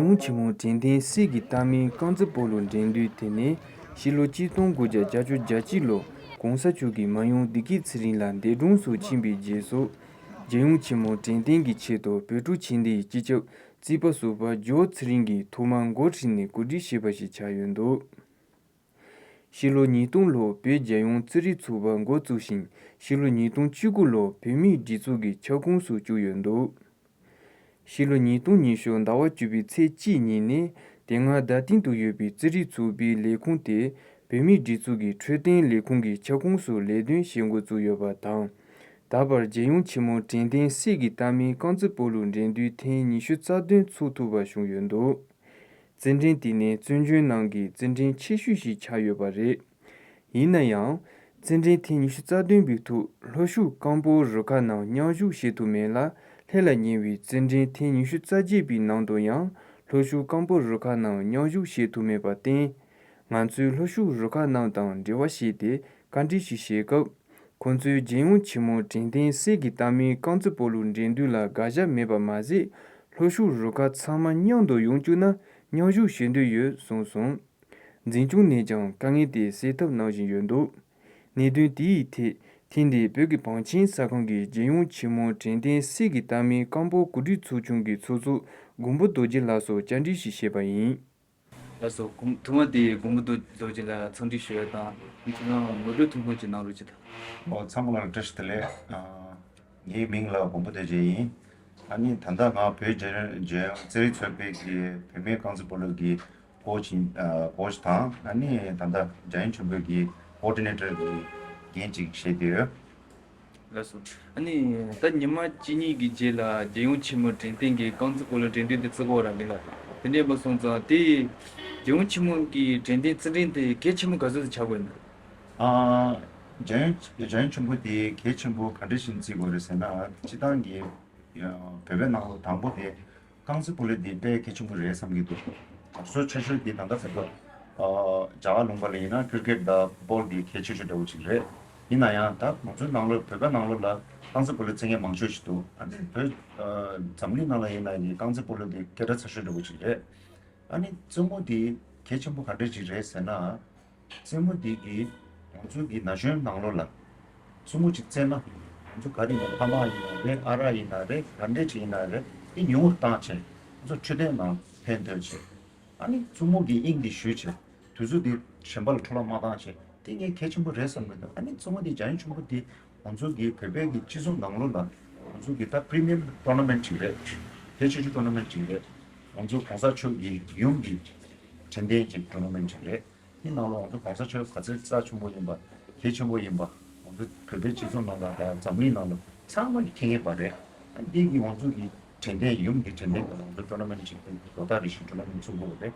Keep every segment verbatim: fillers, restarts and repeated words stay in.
ཡུམ་ཆེན་མོ་དྲན་རྟེན་གསེར་གྱི་རྟགས་མའི་རྐང་རྩེད་སྤོ་ལོ་འགྲན་བསྡུར་དེ་ནི་ཕྱི་ལོ་གཅིག་སྟོང་དགུ་བརྒྱ་བརྒྱད་ཅུ་གྱ་གཅིག་ལོ་གོང་ས་མཆོག་གིས་མ་ཡུམ་བདེ་སྐྱིད་ཚེ་རིང་ལ་འདས་གྲོངས་སུ་ཕྱིན་པའི་རྗེས་སུ། རྒྱལ་ཡུམ་ཆེན་མོ་དྲན་རྟེན་གྱི་ཆེད་དུ་བོད་ཕྲུག་ཆེ་འདིའི་སྤྱི་ཁྱབ་རྩིས་པ་ཟུར་པ་ཇོ་ཚེ་རིང་གིས་ཐོག་མར་འགོ་ཁྲིད་ནས་གོ་སྒྲིག་བྱས་པ་ཞིག་ཆགས་ཡོད་འདུག་ཕྱི་ལོ་ཉིས་སྟོང་ལོར་བོད་རྒྱལ་ཡོངས་རྩེད་རིགས་ཚོགས་པ་འགོ་བཙུགས་ཤིང་། ཕྱི་ལོ་ཉིས་སྟོང་བཅུ་དགུ་ལོར་བོད་མིའི་སྒྲིག་འཛུགས་ཀྱི་ཁྱབ་ཁོངས་སུ་བཅུག་ཡོད་འདུག་ཕྱི་ལོ་ཉིས་སྟོང་ཉི་ཤུ་ཟླ་བ་བཅུ་པའི་ཚེས་གཅིག་ཉིན་ནས་དེ་སྔ་རྡ་སྟེང་དུ་ཡོད་པའི་རྩེད་རིགས་ཚོགས་པའི་ལས་ཁུངས་དེ་བོད་མིའི་སྒྲིག་འཛུགས་ཀྱི་འཕྲོད་བསྟེན་ལས་ཁུངས་ཀྱི་ཁྱབ་ཁོངས་སུ་ལས་དོན་བྱེད་འགོ་བཙུགས་ཡོད་པ་དང་། ད་བར་རྒྱལ་ཡུམ་ཆེན་མོ་དྲན་རྟེན་གསེར་གྱི་རྟགས་མའི་རྐང་རྩེད་སྤོ་ལོ་འགྲན་བསྡུར་ཐེངས་ཉི་ཤུ་རྩ་བདུན་ཚོགས་ཐུབ་པ་བྱུང་ཡོད་འདུག་རྩེད་འགྲན་དེ་ནི་བཙན་བྱོལ་ནང་གི་རྩེད་འགྲན་ཆེ་ཤོས་ཤིག་ཆགས་ཡོད་པ་རེད། ཡིན་ན་ཡང་། རྩེད་འགྲན་ཐེངས་ཉི་ཤུ་རྩ་བདུན་པའི་ཐོག་ལྷོ་ཕྱོགས་སྐམ་པོ་རུ་ཁག་ནང་མཉམ་ཞུགས་བྱེད་ཐུབ་མེད་ལ། ལྷད་ལ་ཉེ་བའི་རྩེད་འགྲན་ཐེངས་ཉི་ཤུ་རྩ་བརྒྱད་པའི་ནང་དུ་ཡང་ལྷོ་ཕྱོགས་སྐམ་པོ་རུ་ཁག་ནང་མཉམ་ཞུགས་བྱེད་ཐུབ་མེད་པར་བརྟེན། ང་ཚོས་ལྷོ་ཕྱོགས་རུ་ཁག་རྣམས་དང་འབྲེལ་བ་བྱས་ཏེ་བཀའ་འདྲི་ཞིག་བྱེད་སྐབས། ཁོང་ཚོས་རྒྱལ་ཡུམ་ཆེན་མོ་དྲན་རྟེན་གསེར་གྱི་རྟགས་མའི་རྐང་རྩེད་སྤོ་ལོ་འགྲན་བསྡུར་ལ་དགག་བྱ་མེད་པ་མ་ཟད། ལྷོ་ཕྱོགས་རུ་ཁག་ཚང་མ་མཉམ་དུ་ཡོང་བཅུག་ན་མཉམ་ཞུགས་བྱེད་འདོད་ཡོད་གསུངས་སོང་། འཛིན་སྐྱོང་ནས་ཀྱང་དཀའ་ངལ་དེ་སེལ་ཐབས་གནང་བཞིན་ཡོད་འདུག་གནད་དོན་དེའི་ཐད་ཐེངས་འདིའི་བོད་ཀྱི་བང་ཆེན་གསར་ཁང་གིས་རྒྱལ་ཡུམ་ཆེན་མོ་དྲན་རྟེན་གསེར་གྱི་རྟགས་མའི་རྐང་སྤོལ་གོ་སྒྲིག་ཚོགས་ཆུང་གི་ཚོགས་གཙོ་མགོན་པོ་རྡོ་རྗེ་ལགས་སུ་བཅར་འདྲི་ཞིག་བྱས་པ་ཡིན། ལགས་སོ། གོང་ཐོག་མ་དེ་མགོན་པོ་རྡོ་རྗེ་ལགས་འཚམས་འདྲི་ཞུ་ཡ་དང་། ཁྱེད་རང་ངོ་སྤྲོད་ཐུང་ཐུང་ཅིག་གནང་རོགས་བྱེད་དང་། ཨོ་ཚང་མ་ལ་བཀྲ་ཤིས་བདེ་ལེགས། ཨ་ངའི་མིང་ལ་མགོན་པོ་རྡོ་རྗེ་ཡིན། ཨ་ནི་ད་ལྟ་ང་བོད་རྒྱལ་ཡོངས་རྩེད་རིགས་ཚོགས་པའི་གི་བུད་མེད་རྐང་རྩེད་སྤོ་ལོ་གི་ཀོ་ཆི་ཨ་ཀོ་ཆི་དང་། ཨ་ནི་ད་ལྟ་རྒྱལ་ཡུམ་ཆེན་པོའི་གི་ཀོ་ཌི་ནེ་ཊར་གི་འགན་ཅིག་བཞེས་བསྡད་ཡོད། ལགས་སོ། ཨ་ནི་ད་ཉི་མ་གཅིག་གཉིས་ཀྱི་རྗེས་ལ་རྒྱལ་ཡུམ་ཆེན་མོ་དྲན་རྟེན་གྱི་རྐང་རྩེད་སྤོ་ལོ་འགྲན་བསྡུར་འདི་བརྩི་གི་ཡོད་ར་མིན་ལགས། དེ་འདྲ་ཡིན་པ་སོང་ཙང་དེ་རྒྱལ་ཡུམ་ཆེན་མོ་གི་དྲན་རྟེན་རྩེད་འགྲན་དེ་གལ་ཆེན་པོ་ག་ཚོད་ཅིག་ཆགས་ཀྱི་ཡོད་ན། ཨ་རྒྱལ་ཡུམ་རྒྱལ་ཡུམ་ཆེན་པོ་དེ་གལ་ཆེན་པོ་ག་འདྲ་ཞིག་བརྩི་དགོས་རེད་ཟེར་ན། སྤྱིར་བཏང་གི་བོད་པའི་ནང་ལོགས་དང་པོ་དེ་རྐང་རྩེད་སྤོ་ལོ་འདི་དཔེ་གལ་ཆེན་པོ་རེད་བསམ་གྱི་འདུག་དམངས་གཙོ་ཆེ་ཤོས་འདི་ད་ལྟ་བར་དུ་རྒྱ་གར་ལུང་པ་ལ་ཡིན་ན་ཀིར་ཀེཊ་དང་ཕུཊ་བོལ་འདི་གལ་ཆེ་ཤོས་འདྲ་བོ་ཅིག་རེད། ཡིན་ན་ཡང་ད་ང་ཚོའི་ནང་ལོགས་བོད་པའི་ནང་ལོགས་ལ་རྐང་རྩེད་སྤོ་ལོ་རྩེད་མཁན་མང་ཤོས་ཤིག་འདུག་ཨ་ནི་བོད་འཛམ་གླིང་ནང་ལ་ཡིན་ན་ཡང་རྐང་རྩེད་སྤོ་ལོ་འདི་སྐད་གྲགས་ཚ་ཤོས་འདྲ་བོ་ཅིག་རེད། ཨ་ནི་རྩེད་མོ་འདི་གལ་ཆེན་པོ་ག་འདྲ་ཅིག་རེད་ཟེར་ན། རྩེད་མོ་འདི་གིས་ང་ཚོའི་གི་ན་གཞོན་ནང་ལོགས་ལ་རྩེད་མོ་ཅིག་རྩེས་ན། ང་ཚོ་ག་རེ་ཡིན་ན་ཕ་མ་ཡིན་ན་རེད། ཨ་རག་ཡིན་ན་རེད། ག་འདྲས་ཅིག་ཡིན་ན་རེད། དེ་ཉུང་རུ་བཏང་བྱས་ང་ཚོ་འཕྲོད་བསྟེན་ནང་ཕན་ཐོགས་བྱས། ཨ་ནི་རྩེད་མོ་གི་དབྱིངས་འདི་ཞུས་བྱས་དུས་ཚོད་འདི་གཞན་པ་ལ་འཕྲོ་བརླག་མ་བཏང་བྱས་དེ་ངས་གལ་ཆེན་པོ་རེད་བསམ་གི་འདུག་ཨ་ནི་རྩེད་མོ་འདི་རྒྱ་ཡན་ཆེན་པོ་འདི་ང་ཚོ་གི་བོད་པའི་གི་སྤྱི་ཚོགས་ནང་ལོགས་ལ་ང་ཚོ་གི་ད་པི་རི་མི་ཡམ་ཊོར་ན་མེན་ཊི་ཅིག་རེད། གལ་ཆེ་ཤོས་ཊོར་ན་མེན་ཊི་ཅིག་རེད། ང་ཚོ་གོང་ས་མཆོག་གི་ཡུམ་གྱི་དྲན་རྟེན་གྱི་ཊོར་ན་མེན་ཊི་ཅིག་རེད། དེ་ནང་ལ་ང་ཚོ་གོང་ས་མཆོག་ག་ཚོད་རྩ་ཆེན་པོ་ཡིན་པ། གལ་ཆེན་པོ་ཡིན་པ། ང་ཚོ་བོད་པའི་སྤྱི་ཚོགས་ནང་ལ་དང་འཛམ་གླིང་ནང་ལ་ཚང་མ་གིས་མཁྱེན་ཡོད་པ་རེད། ཨ་འདི་གི་ང་ཚོ་གི་དྲན་རྟེན་ཡུམ་གྱི་དྲན་རྟེན་གྱི་ང་ཚོ་ཊོར་ན་མེན་ཊི་ཅིག་ལོ་ལྟར་རེ་བཞིན་ཊོར་ན་མེན་ཊི་ཚུགས་དགོས་པ་རེད།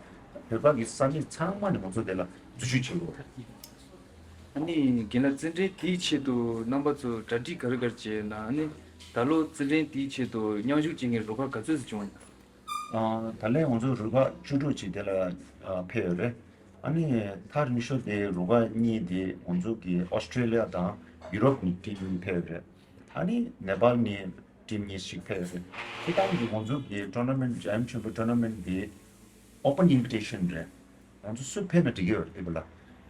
བོད་པ་གི་ས་གནས་ཚང་མ་ནས་ང་ཚོ་དེ་ལ་འཛུལ་ཞུགས་བྱེད་དགོས་རེད། ཨ་ནི་རྒན་ལགས་རྩེད་འགྲན་དེའི་ཆེད་དུ་རྣམ་པ་ཚོ་གྲ་སྒྲིག་ག་རེ་ག་རེ་བྱས་ཡོད་ན། ཨ་ནི་ད་ལོ་རྩེད་འགྲན་དེའི་ཆེད་དུ་མཉམ་ཞུགས་བྱེད་མཁན་རུ་ཁག་ག་ཚོད་ཙམ་བྱུང་ཡོད་ན། ཨ་ད་ལན་ང་ཚོ་རུ་ཁག་བཅུ་དྲུག་ཅིག་དེ་ལ་ཨ་ཕེབས་ཡོད་རེད། ཨ་ནི་ཐག་རིང་ཤོས་དེ་རུ་ཁག་གཉིས་དེ་ང་ཚོ་གི་ཨོ་སི་ཀྲེ་ལི་ཡ་དང་ཡུ་རོབ་ནས་ཊིམ་ཕེབས་ཡོད་རེད། ཨ་ནི་ནེ་པཱལ་ནས་ཊིམ་གཉིས་ཤིག་ཕེབས་ཡོད་རེད། སྤྱིར་བཏང་གི་ང་ཚོ་གི་ཊོར་ན་མེན་ཊི་རྒྱ་ཡུམ་ཆེན་པོ་ཊོར་ན་མེན་ཊི་དེ་ཨོ་པན་ཨིན་བི་ཊེ་ཤན་རེད། ང་ཚོ་སུ་ཕེབས་ན་འགྲིག་གི་ཡོད་རེད་དེ་བ་ལ།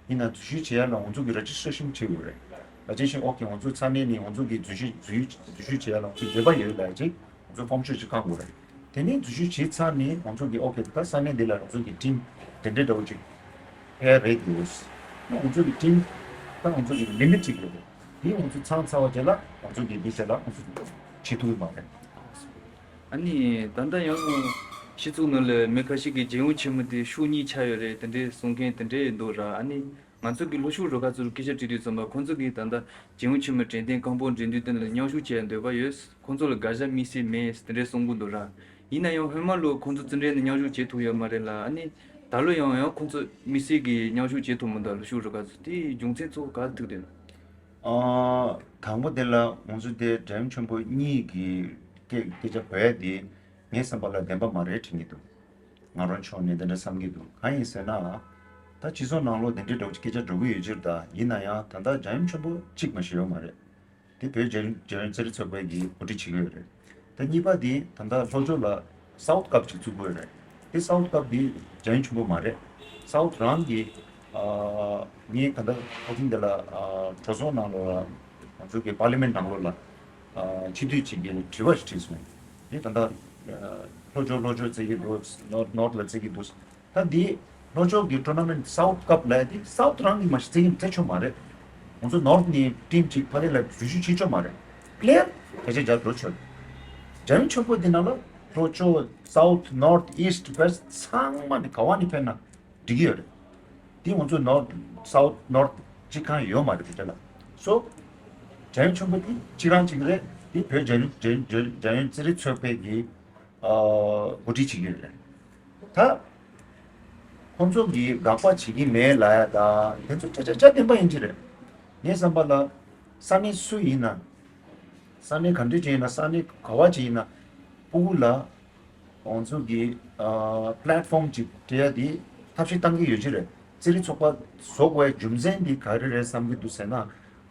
ཡིན་ན་འཛུལ་ཞུགས་བྱེད་ཡ་ལ་ང་ཚོ་གི་རེ་ཇི་སི་ཊྲེ་ཤན་བྱེད་དགོས་རེད། རེ་ཇི་སི་ཊྲེ་ཤན་ཨོ་ཁེ་ང་ཚོ་ས་གནས་ནས་ང་ཚོ་གི་འཛུལ་ཞུགས་འཛུལ་འཛུལ་ཞུགས་བྱེད་ཡ་ལ་ང་ཚོ་འདོད་པ་ཡོད་ལབ་ཅིག་ང་ཚོ་ཕོམ་ཤོག་ཅིག་བཀང་དགོས་རེད། དེ་ནས་འཛུལ་ཞུགས་བྱས་ཚར་ནས་ང་ཚོ་གི་ཨོ་ཁེ་ད་ས་གནས་འདི་ལ་ང་ཚོ་གི་ཊིམ་དེ་འདྲའི་འདྲ་བོ་ཅིག་ཕེབས་རེད་འདུག་ང་ཚོ་གི་ཊིམ་ད་ང་ཚོ་གི་ལི་མིཊ་ཅིག་ཡོད་རེད། དེ་ང་ཚོ་ཚང་ཚར་བ་རྗེས་ལ་ང་ཚོ་གི་འདི་རྗེས་ལ་ང་ཚོ་བྱེད་ཐུབ་ཀྱི་མ་རེད། ཨ་ནི་ད་ལྟ་ཡང་སྤྱི་ཚོགས་ནང་ལ་མི་ཁ་ཤས་ཀྱིས་རྒྱལ་ཡུམ་ཆེན་མོ་དེ་ཕྱོགས་གཉིས་ཆགས་ཡོད་རེད་དེ་འདྲའི་གསུང་མཁན་དེ་འདྲའི་འདུག་ར། ཨ་ནི་ང་ཚོ་གི་ལྷོ་ཕྱོགས་རུ་ཁག་ཚོར་སྐད་ཆ་དྲིས་དུས་ཙམ་པ་ཁོང་ཚོ་གིས་ད་ལྟ་རྒྱལ་ཡུམ་ཆེན་མོའི་དྲན་རྟེན་རྐང་སྤོལ་འགྲན་བསྡུར་དེ་ལ་མཉམ་ཞུགས་བྱེད་ཡ་འདོད་པ་ཡོད། ཁོང་ཚོ་ལ་དགག་བྱ་དམིགས་བསལ་མེད་དེ་འདྲའི་གསུང་གི་འདུག་ར། ཡིན་ན་ཡང་སྔོན་མ་ལོ་ཁོང་ཚོ་རྩེད་འགྲན་ནང་མཉམ་ཞུགས་བྱེད་ཐུབ་ཡོད་མ་རེད་ལ། ཨ་ནི་ད་ལོ་ཡང་ཡང་ཁོང་ཚོ་དམིགས་བསལ་གྱིས་མཉམ་ཞུགས་བྱེད་ཐུབ་མི་འདུག་ལྷོ་ཕྱོགས་རུ་ཁག་ཚོ་དེའི་རྒྱུ་མཚན་ཚོ་ག་རེ་ཐུག་བསྡད་ན། ཨ་དང་པོ་དེ་ལ་ང་ཚོ་དེ་རྒྱལ་ཡུམ་ཆེན་པོ་གཉིས་ཀྱི་སྐད་སྐད་ཆ་གོ་ཡ་དེ་ངའི་བསམ་པ་ལ་བདེན་པ་མ་རེད་དྲན་གྱི་འདུག་ང་རང་ཕྱོགས་ནས་དེ་འདྲ་བསམ་གྱི་འདུག་གང་ཡིན་ཟེར་ན། ད་སྤྱི་ཚོགས་ནང་ལོགས་དེ་འདྲའི་འདྲ་བོ་སྐད་ཆ་འགྲོ་གི་ཡོད་ཕྱིར། ད་ཡིན་ན་ཡང་ད་ལྟ་རྒྱལ་ཡུམ་ཆེན་པོ་གཅིག་མ་ཞིག་ཡོད་མ་རེད། དེ་བོད་རྒྱལ་རྒྱལ་ཡོངས་རྩེད་རིགས་ཚོགས་པའི་གིས་གོ་སྒྲིག་བྱེད་ཀྱི་ཡོད་རེད། ད་གཉིས་པ་དེ་ད་ལྟ་ལྷོ་ཕྱོགས་ལ་སའུཐ་ཀབ་ཅིག་བཙུགས་ཀྱི་ཡོད་རེད། དེ་སའུ་ཐི་ཀབ་འདི་འཇའ་ཡོན་ཆེན་པོ་མ་རེད། སའུ་ཐི་རང་གི་ཨ་ངས་ད་ལྟ་ཁ་ཐུན་འདི་ལ་ཨ་གྲོས་ཚོགས་ནང་ལོགས་ལ་ང་ཚོ་གི་པར་ལི་མེན་ནང་ལོགས་ལ་ཨ་སྤྱི་འཐུས་ཅིག་གིས་དྲི་བ་ཞིག་དྲིས་སོང་། དེ་ད་ལྟ་ཨ་ལྷོ་ཕྱོགས་ལྷོ་ཕྱོགས་བརྩི་གི་འདུག་ནོར་ནོར་ལ་བརྩི་གི་འདུག་ད་འདི་ལྷོ་ཕྱོགས་ཀྱི་ཊོར་ན་མེན་ཊི་སའུ་ཐི་ཀབ་ལབ་ཡ་དེ་སའུ་ཐི་རང་གིས་མ་གཞི་བརྩི་གི་བརྩི་ཆོག་མ་རེད། ང་ཚོ་ནོར་ཐི་ནས་ཊིམ་གཅིག་ཕ་གི་ལ་འཛུལ་ཞུགས་བྱེད་ཆོག་མ་རེད། པི་ལེ་ཡར་ཕལ་ཆེར་རྒྱག་འགྲོ་ཆོག་འཇའ་ཡོན་ཆེན་པོ་འདི་ནང་ལ་ལྷོ་ཕྱོགས་སའུ་ཐི་ནོར་ཐི་ཨི་སི་ཊི་ཝེ་སི་ཊི་ཚང་མ་ནས་ག་བ་ནས་ཕེབས་ན་འགྲིག་གི་ཡོད་རེད། དེ་ང་ཚོ་ནོར་ཐི་སའུ་ཐི་ནོར་ཐི་གཅིག་གང་ཡོད་མ་རེད་དེ་འདྲ་ལ། སོ་འཇའ་ཡོན་ཆེན་པོ་དེ་གཅིག་རང་གཅིག་རེད། དེ་བོད་འཇའ་ཡོན་འཇའ་ཡོན་འཇའ་ཡོན་རྩེད་རིགས་ཚོགས་པའི་གི་ཨ་འགོ་ཁྲིད་བྱེད་ཀྱི་རེད། ད་ཁོང་ཚོ་གིས་དགག་པ་བྱེད་ཀྱི་མེད་ལབ་ཡ་དང་དེ་ཚོ་ཆ་ཆ་ཆ་བདེན་པ་ཡིན་གྱི་རེད། ངའི་བསམ་པ་ལ་ས་གནས་སུ་ཡིན་ན། ས་གནས་ག་འདྲ་ཅིག་ཡིན་ན། ས་གནས་ག་བ་ཅིག་ཡིན་ན། སྤུ་གུ་ལ་ང་ཚོ་གི་ཨ་པི་ལེཊ་ཕོམ་ཅིག་སྤྲད་ཡ་དེ་ཐབས་ཤེས་བཏང་གི་ཡོད་ཀྱི་རེད། རྩེད་རིགས་ཚོགས་པ་བཟོ་དགོས་ཡ་རྒྱུ་མཚན་དེ་ག་རེ་རེད་བསམ་གྱི་འདུག་ཟེར་ན།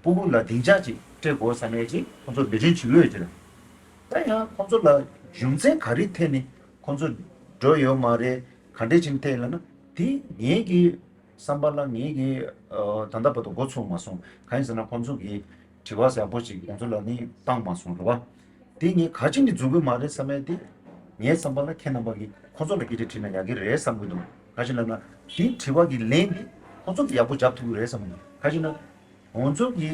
སྤུ་གུ་ལ་སྡིངས་ཆ་ཅིག་སྤྲད་དགོས་བསམ་ཡ་ཅིག་ཁོང་ཚོ་འབད་བརྩོན་བྱེད་ཀྱི་ཡོད་ཀྱི་རེད། ད་ཡང་ཁོང་ཚོ་ལ་རྒྱུ་མཚན་ག་རེ་ཐད་ནས་ཁོང་ཚོ་འགྲོ་ཡོད་མ་རེད། ག་འདྲས་ཅིག་ཐད་ལབ་ན། དེ་ངེད་ཀྱི་བསམ་པ་ལ་ངེད་ཀྱི་ཨ་ད་ལྟ་བར་དུ་འགོ་ཚུགས་མ་སོང་། གང་ཡིན་ཟེར་ན་ཁོང་ཚོ་གིས་དྲི་བ་ཡག་པོ་ཅིག་ང་ཚོ་ལ་ནི་བཏང་མ་སོང་རེད་བ། དེ་ངས་ག་ཅིག་ནས་འཛུགས་ཀྱི་མ་རེད་བསམ་ཡས་དེ། ངའི་བསམ་པ་ལ་ཁྱེད་རྣམ་པ་གིས་ཁོང་ཚོ་ལ་སྐད་ཆ་དྲིས་ན་ཡག་གི་རེད་བསམ་གྱི་འདུག་ག་ཅི་ལབ་ན། དེའི་དྲི་བ་གི་ལན་དེ་ཁོང་ཚོ་གིས་ཡག་པོ་རྒྱབ་ཐུབ་ཀྱི་རེད་བསམ་གྱི་འདུག་ག་ཅི་ན། ང་ཚོ་གི་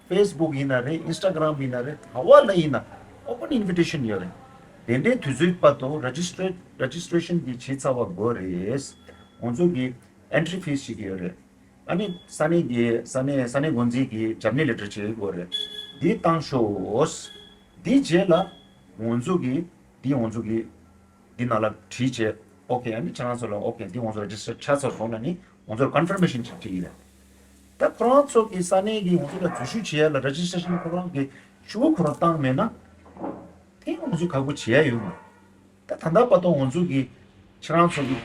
ཕེ་སི་བུག་ཡིན་ན་རེད། ཨིན་སི་ཊ་གྷི་རམ་ཡིན་ན་རེད། ག་བ་ལ་ཡིན་ན་ཨོ་པན་ཨིན་བི་ཊེ་ཤན་ཡོད་རེད། དེ་འདྲའི་དུས་ཚོད་བར་དུ་རེ་ཇི་སི་ཊར་རེ་ཇི་སི་ཊེ་ཤན་གྱི་བྱས་ཚར་བ་དགོས་རེད། ང་ཚོ་གི་ཨེན་ཊི་རི་ཕི་སི་ཞིག་ཡོད་རེད། ཨ་ནི་ས་གནས་ཀྱི་ས་གནས་ས་གནས་འགོ་འཛིན་གྱི་རྒྱབ་གནས་ལེ་ཊར་བྱེད་དགོས་རེད། འདི་བཏང་ཤོག་འདི་རྗེས་ལ་ང་ཚོ་གི་འདི་ང་ཚོ་གི་འདི་ནང་ལ་བྲིས་བྱས། ཨོ་ཁེ། ཨ་ནི་ཁྱེད་རང་ཚོ་ལ་ཨོ་ཁེ་འདི་ང་ཚོ་རེ་ཇི་སི་ཊར་ཆགས་ཚར་སོང་ལབ་ནི་ང་ཚོར་ཀོན་ཕར་མེ་ཤན་ཅིག་སྤྲད་ཀྱི་རེད། ད་ཁོ་རང་ཚོ་གི་ས་གནས་ཀྱི་ང་ཚོ་ལ་འཛུལ་ཞུགས་བྱེད་ཡ་ལ་རེ་ཇི་སི་ཊེ་ཤན་ཁོ་རང་གི་ཤུ་གུ་ཁོ་རང་བཏང་མེད་ན། དེ་ང་ཚོ་ཁག་པོ་བྱེད་ཡ་ཡོད་མ་རེད། ད་ད་ལྟ་བར་དུ་ང་ཚོ་གི་ཁྱེད་རང་ཚོ་གི་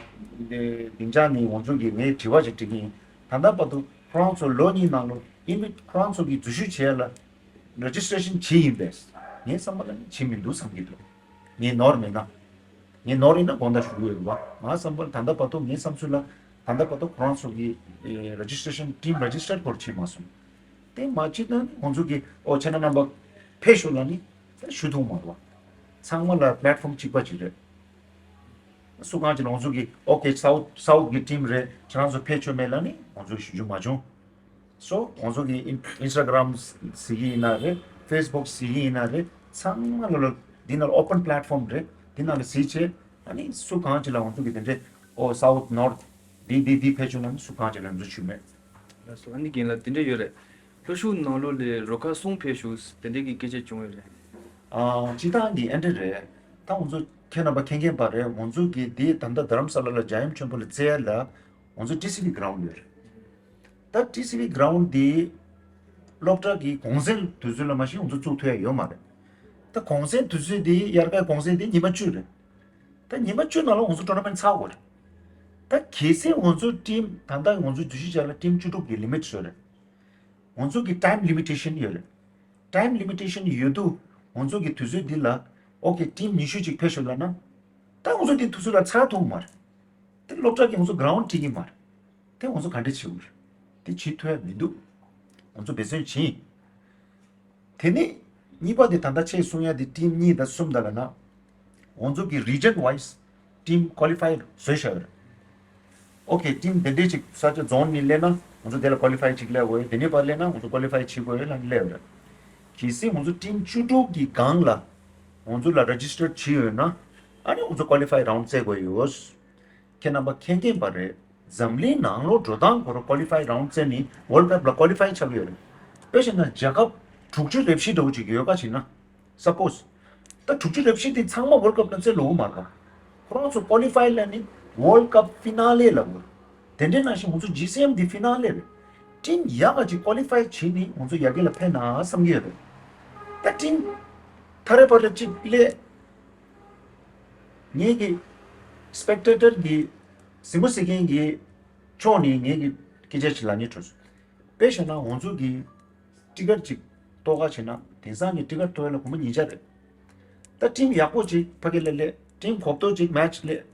སྡིངས་ཆ་ནས་ང་ཚོ་གི་ངས་དྲི་བ་ཞིག་དྲི་གི་ཡིན། ད་ལྟ་བར་དུ་ཁོ་རང་ཚོ་ལོ་གཉིས་ནང་ལོ་ཨིན་བི་ཁོ་རང་ཚོ་གི་འཛུལ་ཞུགས་བྱེད་ཡ་ལ་རེ་ཇི་སི་ཊེ་ཤན་བྱེད་ཡིན་པས། ངའི་བསམ་པ་ལ་ནི་བྱེད་མི་འདུག་བསམ་གྱི་འདུག་ངས་ནོར་མེད་ན། ངས་ནོར་ཡིན་ན་དགོངས་དག་ཞུ་གི་ཡོད་རེད་བ། ང་བསམ་པ་ལ་ད་ལྟ་བར་དུ་ངའི་བསམ་ཚུལ་ལ་ད་ལྟ་བར་དུ་ཁོ་རང་ཚོ་གི་རེ་ཇི་སི་ཊེ་ཤན་ཊིམ་རེ་ཇི་སི་ཊར་སྐོར་བྱེད་མ་སོང་། དེ་མ་བྱེད་ན་ནི་ང་ཚོ་གི་ཨོ་ཁྱེད་རྣམ་པ་ཕེབས་ཤོག་ལབ་ནི་ད་ཞུ་ཐུབ་མ་རེད་བ། ཚང་མ་ལ་པི་ལེཊ་ཕོམ་གཅིག་པ་ཅིག་རེད། སུ་གང་ཅིག་ལ་ང་ཚོ་གི་ཨོ་ཁེ་སའུ་ཐི་སའུ་ཐི་གི་ཊིམ་རེད། ཁྱེད་རང་ཚོ་ཕེབས་ཆོག་མེད་ལབ་ནི་ང་ཚོ་ཞུ་རྒྱུ་མ་བྱུང་། སོ་ང་ཚོ་གི་ཨིན་ཨིན་སི་ཊ་གྷི་རམ་ཟེར་གི་ཡིན་ན་རེད། ཕེ་སི་བུག་ཟེར་གི་ཡིན་ན་རེད། ཚང་མ་ལ་ལ་འདི་ནང་ལ་ཨོ་པན་པི་ལེཊ་ཕོམ་རེད། འདི་ནང་ལ་གཟིགས་བྱས། ཨ་ནི་སུ་གང་ཅིག་ལ་ང་ཚོ་གི་དེ་འདྲས་ཨོ་སའུ་ཐི་ནོར་ཐི་འདི་འདི་འདི་ཕེབས་ཆོག་ལབ་ནི་སུ་གང་ཅིག་ལ་ང་ཚོ་ཞུ་མེད། ལགས་སོ། ཨ་ནི་རྒན་ལགས་དེ་འདྲས་ཡོད་རེད། ལྷོ་ཕྱོགས་ནང་ལོགས་ལ་རུ་ཁག་གསུམ་ཕེབས་བཞུགས་དེ་འདྲས་ཀྱི་སྐད་ཆ་བྱུང་ཡོད་རེད། ཨ་སྤྱིར་བཏང་གི་ཨེ་འདྲས་རེད། ད་ང་ཚོ་ཁྱེད་རྣམ་པ་མཁྱེན་མཁྱེན་པ་རེད། ང་ཚོ་གི་འདི་ད་ལྟ་རྡ་རམ་ས་ལ་ལ་འཇའ་ཡོན་ཆེན་པོ་ལ་རྩེ་ཡ་ལ་ང་ཚོ་ཊི་སི་ཝི་གྷི་རའུན་ཌི་ཡོད་རེད། ད་ཊི་སི་ཝི་གྷི་རའུན་ཌི་འདི་སློབ་གྲྭ་གི་གུང་སེང་དུས་ཚོད་ལ་མ་གཞི་ང་ཚོ་བཙུགས་ཐུབ་ཡ་ཡོད་མ་རེད། ད་གུང་སེང་དུས་ཚོད་འདི་དབྱར་ཁའི་གུང་སེང་འདི་ཉི་མ་བཅུ་རེད། ད་ཉི་མ་བཅུ་ནང་ལ་ང་ཚོ་ཊོར་ན་མེན་ཊི་ཚར་དགོས་རེད། ད་གལ་སྲིད་ང་ཚོ་ཊིམ་ད་ལྟ་ང་ཚོ་འཛུལ་ཞུགས་བྱ་ལ་ཊིམ་བཅུ་དྲུག་གི་ལི་མིཊ་བཟོས་རེད། ང་ཚོ་གི་ཊའིམ་ལི་མི་ཊེ་ཤན་ཡོད་རེད། ཊའིམ་ལི་མི་ཊེ་ཤན་ཡོད་དུས་ང་ཚོ་གི་དུས་ཚོད་འདི་ལ་ཨོ་ཁེ་ཊིམ་ཉི་ཤུ་ཅིག་ཕེབས་ཤོག་ལབ་ན། ད་ང་ཚོ་འདི་དུས་ཚོད་ལ་ཚར་ཐུབ་མ་རེད། དེ་སློབ་གྲྭ་གི་ང་ཚོ་གྷི་རའུན་ཌི་སྤྲད་ཀྱི་མ་རེད། དེ་ང་ཚོ་ག་འདྲས་བྱེད་དགོས་རེད། དེ་བྱེད་ཐུབ་ཡ་མི་འདུག་ང་ཚོ་འབད་བརྩོན་བྱེད། དེ་ནས་གཉིས་པ་དེ་ད་ལྟ་ཁྱེད་གསུང་ཡ་དེ་ཊིམ་གཉིས་དང་གསུམ་དང་ལབ་ན། ང་ཚོ་གི་རི་ཇན་ཝའི་སི་ཊིམ་ཀོ་ལི་ཕའི་བཟོས་བཞག་ཡོད་རེད། ཨོ་ཁེ་ཊིམ་དེ་འདྲས་ཅིག་ས་ཆ་ཛོན་ནས་སླེབས་ན་ང་ཚོ་དེ་ལ་ཀོ་ལི་ཕའི་ཅིག་སླེབས་དགོས་རེད། དེ་ནས་ཕར་སླེབས་ན་ང་ཚོ་ཀོ་ལི་ཕའི་བྱེད་དགོས་རེད་ལབ་ནས་སླེབས་ཡོད་རེད། གལ་སྲིད་ང་ཚོ་ཊིམ་བཅུ་དྲུག་གི་སྒང་ལ་ང་ཚོ་ལ་རེ་ཇི་སི་ཊར་བྱས་ཡོད་ན། ཨ་ནི་ང་ཚོ་ཀོ་ལི་ཕའི་རའུན་ཌི་རྩེ་དགོས་ཡོད། ཁྱེད་རྣམ་པ་མཁྱེན་མཁྱེན་པ་རེད། འཛམ་གླིང་ནང་ལོགས་འགྲོ་སྟངས་སྐོར་ཀོ་ལི་ཕའི་རའུན་ཌི་རྩེ་ནི་ཝརལ་ཌི་ཀབ་ལ་ཀོ་ལི་ཕའི་ཆགས་ཀྱི་ཡོད་རེད། དཔེ་བཞག་ན་རྒྱལ་ཁབ་དྲུག་ཅུ་རེ་བཞི་འདྲ་བོ་ཅིག་ཡོད་ག་ཅིག་ན། སཔོ་སི། ད་དྲུག་ཅུ་རེ་བཞི་དེ་ཚང་མ་ཝརལ་ཌི་ཀབ་ལ་རྩེ་ལོག་གི་མ་རེད་པ། ཁོ་རང་ཚོ་ཀོ་ལི་ཕའི་ལ་ནི་ཝརལ་ཌི་ཀབ་ཕི་ན་ལེ་ལབ་དགོས། དེ་འདྲའི་ནང་བཞིན་ང་ཚོ་ཇི་སི་ཨེམ་དེ་ཕི་ན་ལེ་རེད། ཊིམ་ཡག་ག་ཅིག་ཀོ་ལི་ཕའི་བྱས་ནི་ང་ཚོ་ཡར་རྒྱས་ལ་ཕན་ན་བསམ་གྱི་ཡོད་རེད། ད་ཊིམ་ཐ་རེ་པ་རེ་གཅིག་སླེབས། ངེད་ཀྱི་སི་པེག་ཊེ་ཊར་གྱི་གཟིགས་མོ་གཟིགས་མཁན་གྱི་ཕྱོགས་ནས་ངེད་ཀྱི་སྐད་ཆ་ཞིག་ལབ་སྙིང་བྲོ་སོང་། དཔེ་བཞག་ན་ང་ཚོ་གི་ཊི་ཀེ་ཊི་ཅིག་གཏོར་ག་བྱས་ན་དེང་སང་གི་ཊི་ཀེ་ཊི་གཏོར་ཡ་ལ་སྒོར་མོ་ཉིས་བརྒྱ་རེད། ད་ཊིམ་ཡག་པོ་ཅིག་ཕ་གི་ལ་སླེབས། ཊིམ་གོ་བརྡ་ཅིག་མེ་ཆི་སླེབས།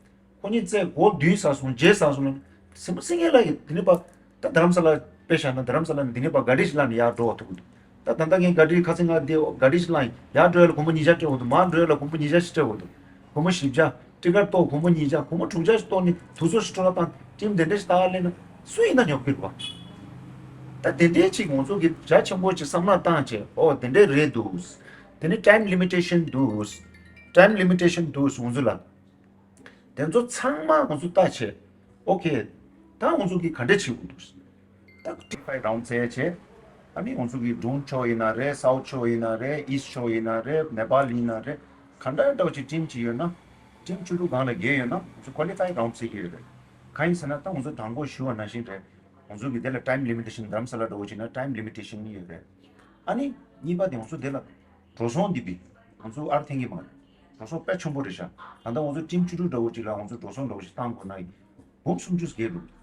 ཁོ་གཉིས་བཙལ་གོ་བདུན་ཟ་སོང་རྗེས་ཟ་སོང་ལ་སེམས་པ་སེང་གེ་ལ་ཡི་དེ་ནི་པ། ད་རྡ་རམ་ས་ལ་དཔེ་བཞག་ན་རྡ་རམ་ས་ལ་ནི་དེ་ནི་པ་ག་རི་ཞིག་ལ་ནི་ཡར་འགྲོ་བ་ཐུག་གི་འདུག་ད་ད་ལྟ་ངས་ག་རི་ཁ་སང་ང་དེ་ག་རི་ཞིག་ལ་ཡར་འགྲོ་ཡ་ལ་སྒོར་མོ་ཉིས་བརྒྱ་སྤྲད་འོ་འདུག་མར་འགྲོ་ཡ་ལ་སྒོར་མོ་ཉིས་བརྒྱ་ཞིག་སྤྲད་འོ་འདུག་སྒོར་མོ་བཞི་བརྒྱ་ཊི་ཀེ་ཊི་གཏོང་སྒོར་མོ་ཉིས་བརྒྱ་སྒོར་མོ་དྲུག་བརྒྱ་ཞིག་གཏོང་ནི་དུས་ཚོད་ཞིག་སྤྲོ་བ་བཏང་ཊིམ་དེ་འདྲ་ཞིག་ལྟ་བ་ལེན་ན་སུ་ཡིན་ན་ཉོབ་ཀྱི་རེད་བ། ད་དེ་འདྲའི་ཅིག་ང་ཚོ་གི་རྒྱ་ཆེན་པོ་ཅིག་བསམ་བློ་བཏང་བྱས་ཨོ་དེ་འདྲའི་རེད་འདུག་དེ་ནི་time limitation འདུག time limitation འདུག་ང་ཚོ་ལ། དེ་ཚོ་ཚང་མ་ང་ཚོ་ལྟ་བྱས། ཨོ་ཁེ། ད་ང་ཚོ་གིས་ག་འདྲས་བྱེད་དགོས་འདུག་ད་ཊི་ཕའི་རའུན་ཌི་བྱས་བྱས། ཨ་ནི་ང་ཚོ་གིས་འབྲུག་ཕྱོགས་ཡིན་ན་རེད། སའུ་ཐི་ཕྱོགས་ཡིན་ན་རེད། ཨི་སི་ཊི་ཕྱོགས་ཡིན་ན་རེད། ནེ་པཱལ་ཡིན་ན་རེད། ག་འདྲ་འདྲ་བོ་ཅིག་ཊིམ་ཅིག་ཡོད་ན། ཊིམ་བཅུ་དྲུག་སྒང་ལ་བརྒལ་ཡོད་ན་ང་ཚོ་ཀོ་ལི་ཕའི་རའུན་ཌི་བྱེད་ཀྱི་ཡོད་རེད། གང་ཡིན་ཟེར་ན་ད་ང་ཚོ་དང་པོ་ཞུ་བ་ནང་བཞིན་རེད། ང་ཚོ་གིས་དེ་ལ་ཊའིམ་ལི་མི་ཊེ་ཤན་རྡ་རམ་ས་ལ་འདྲ་བོ་ཅིག་ན་ཊའིམ་ལི་མི་ཊེ་ཤན་ཡོད་རེད། ཨ་ནི་གཉིས་པ་དེ་ང་ཚོ་དེ་ལ་འགྲོ་སོང་འདི་བི་ང་ཚོ་ཨར་འཐེན་གྱི་མ་རེད། འགྲོ་སོང་དཔེ་ཆེན་པོ་རེད་ཤག་ད་ལྟ་ང་ཚོ་ཊིམ་བཅུ་དྲུག་འདྲ་བོ་ཅིག་ལ་ང་ཚོ་འགྲོ་སོང་འདྲ་བོ་ཞིག་བཏང་དགོས་ན་ཡིན། འབུམ་སུམ་ཅུ་བརྒལ་འགྲོ།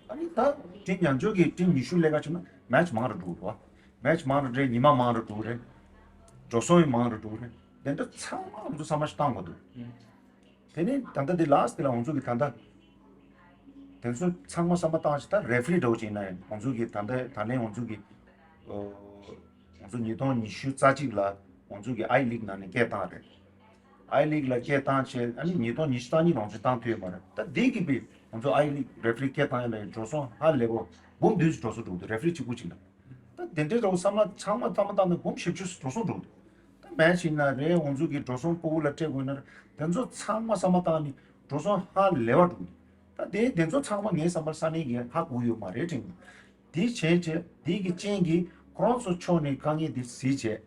ཨ་ནི་ད་ཊིམ་ཡང་ཆོས་ཀྱི་ཊིམ་ཉི་ཤུ་ལས་ཀ་བྱུང་ན་མེ་ཆི་མང་རུ་འགྲོ་འགྲོ། མེ་ཆི་མང་རུ་འགྲོ་རེད། ཉི་མ་མང་རུ་འགྲོ་རེད། འགྲོ་སོང་ཡང་མང་རུ་འགྲོ་རེད། དེ་འདྲ་ཚང་མ་ང་ཚོ་བསམ་བློ་ཞིག་བཏང་དགོས་འདུག་དེ་ནས་ད་ལྟ་དེ་ལ་སི་ཊི་དེ་ལ་ང་ཚོ་གི་ད་ལྟ་དེ་ཚོ་ཚང་མ་བསམ་བློ་བཏང་ཞིག་ད་རེ་ཕི་རི་འདྲ་བོ་ཅིག་ཡིན་ན་ཡང་ང་ཚོ་གི་ད་ལྟ་ད་ལན་ང་ཚོ་གི་ཨོ། ང་ཚོ་ཉིས་སྟོང་ཉི་ཤུ་རྩ་གཅིག་ལ་ང་ཚོ་གི་ཨའི་ལིག་ནང་ནས་སྐད་བཏང་རེད། ཨའི་ལིག་ལ་སྐད་བཏང་བྱས་ཨ་ནི་ཉིས་སྟོང་ཉི་ཤུ་རྩ་གཉིས་ལ་ང་ཚོ་བཏང་ཐུབ་ཡོད་མ་རེད། ད་འདི་གི་བི་ང་ཚོ་ཨའི་ལིག་རེ་ཕི་རི་སྐད་བཏང་ཡ་ལ་འགྲོ་སོང་ཧ་ལས་པོ་འབུམ་བདུན་ཅིག་འགྲོ་སོང་འགྲོ་གི་འདུག་རེ་ཕི་རི་གཅིག་པུ་གཅིག་ལ། ད་དེ་འདྲའི་འདྲ་བོ་བསམ་བློ་ཚང་མ་ཚང་མ་བཏང་ན་འབུམ་བཞི་བཅུ་འགྲོ་སོང་འགྲོ་གི་འདུག་ད་མེ་ཆི་ཡིན་ན་རེད། ང་ཚོ་གི་འགྲོ་སོང་ཕྲུ་གུ་ལ་སྤྲད་དགོས་ན་རེད། དེ་ཚོ་ཚང་མ་བསམ་བློ་བཏང་ནས་འགྲོ་སོང་ཧ་ལས་པ་འགྲོ་གི་འདུག་ད་དེ་དེ་ཚོ་ཚང་མ་ངའི་བསམ་པར་ས་གནས་ཀྱིས་ཧ་གོ་ཡོད་མ་རེད་དྲན་གི་འདུག་དེ་བྱས་བྱས་དེ་གི་རྐྱེན་གྱིས་ཁོ་རང་ཚོ་ཕྱོགས་ནས་དཀའ་ངལ་དེ་གཟིགས་བྱས།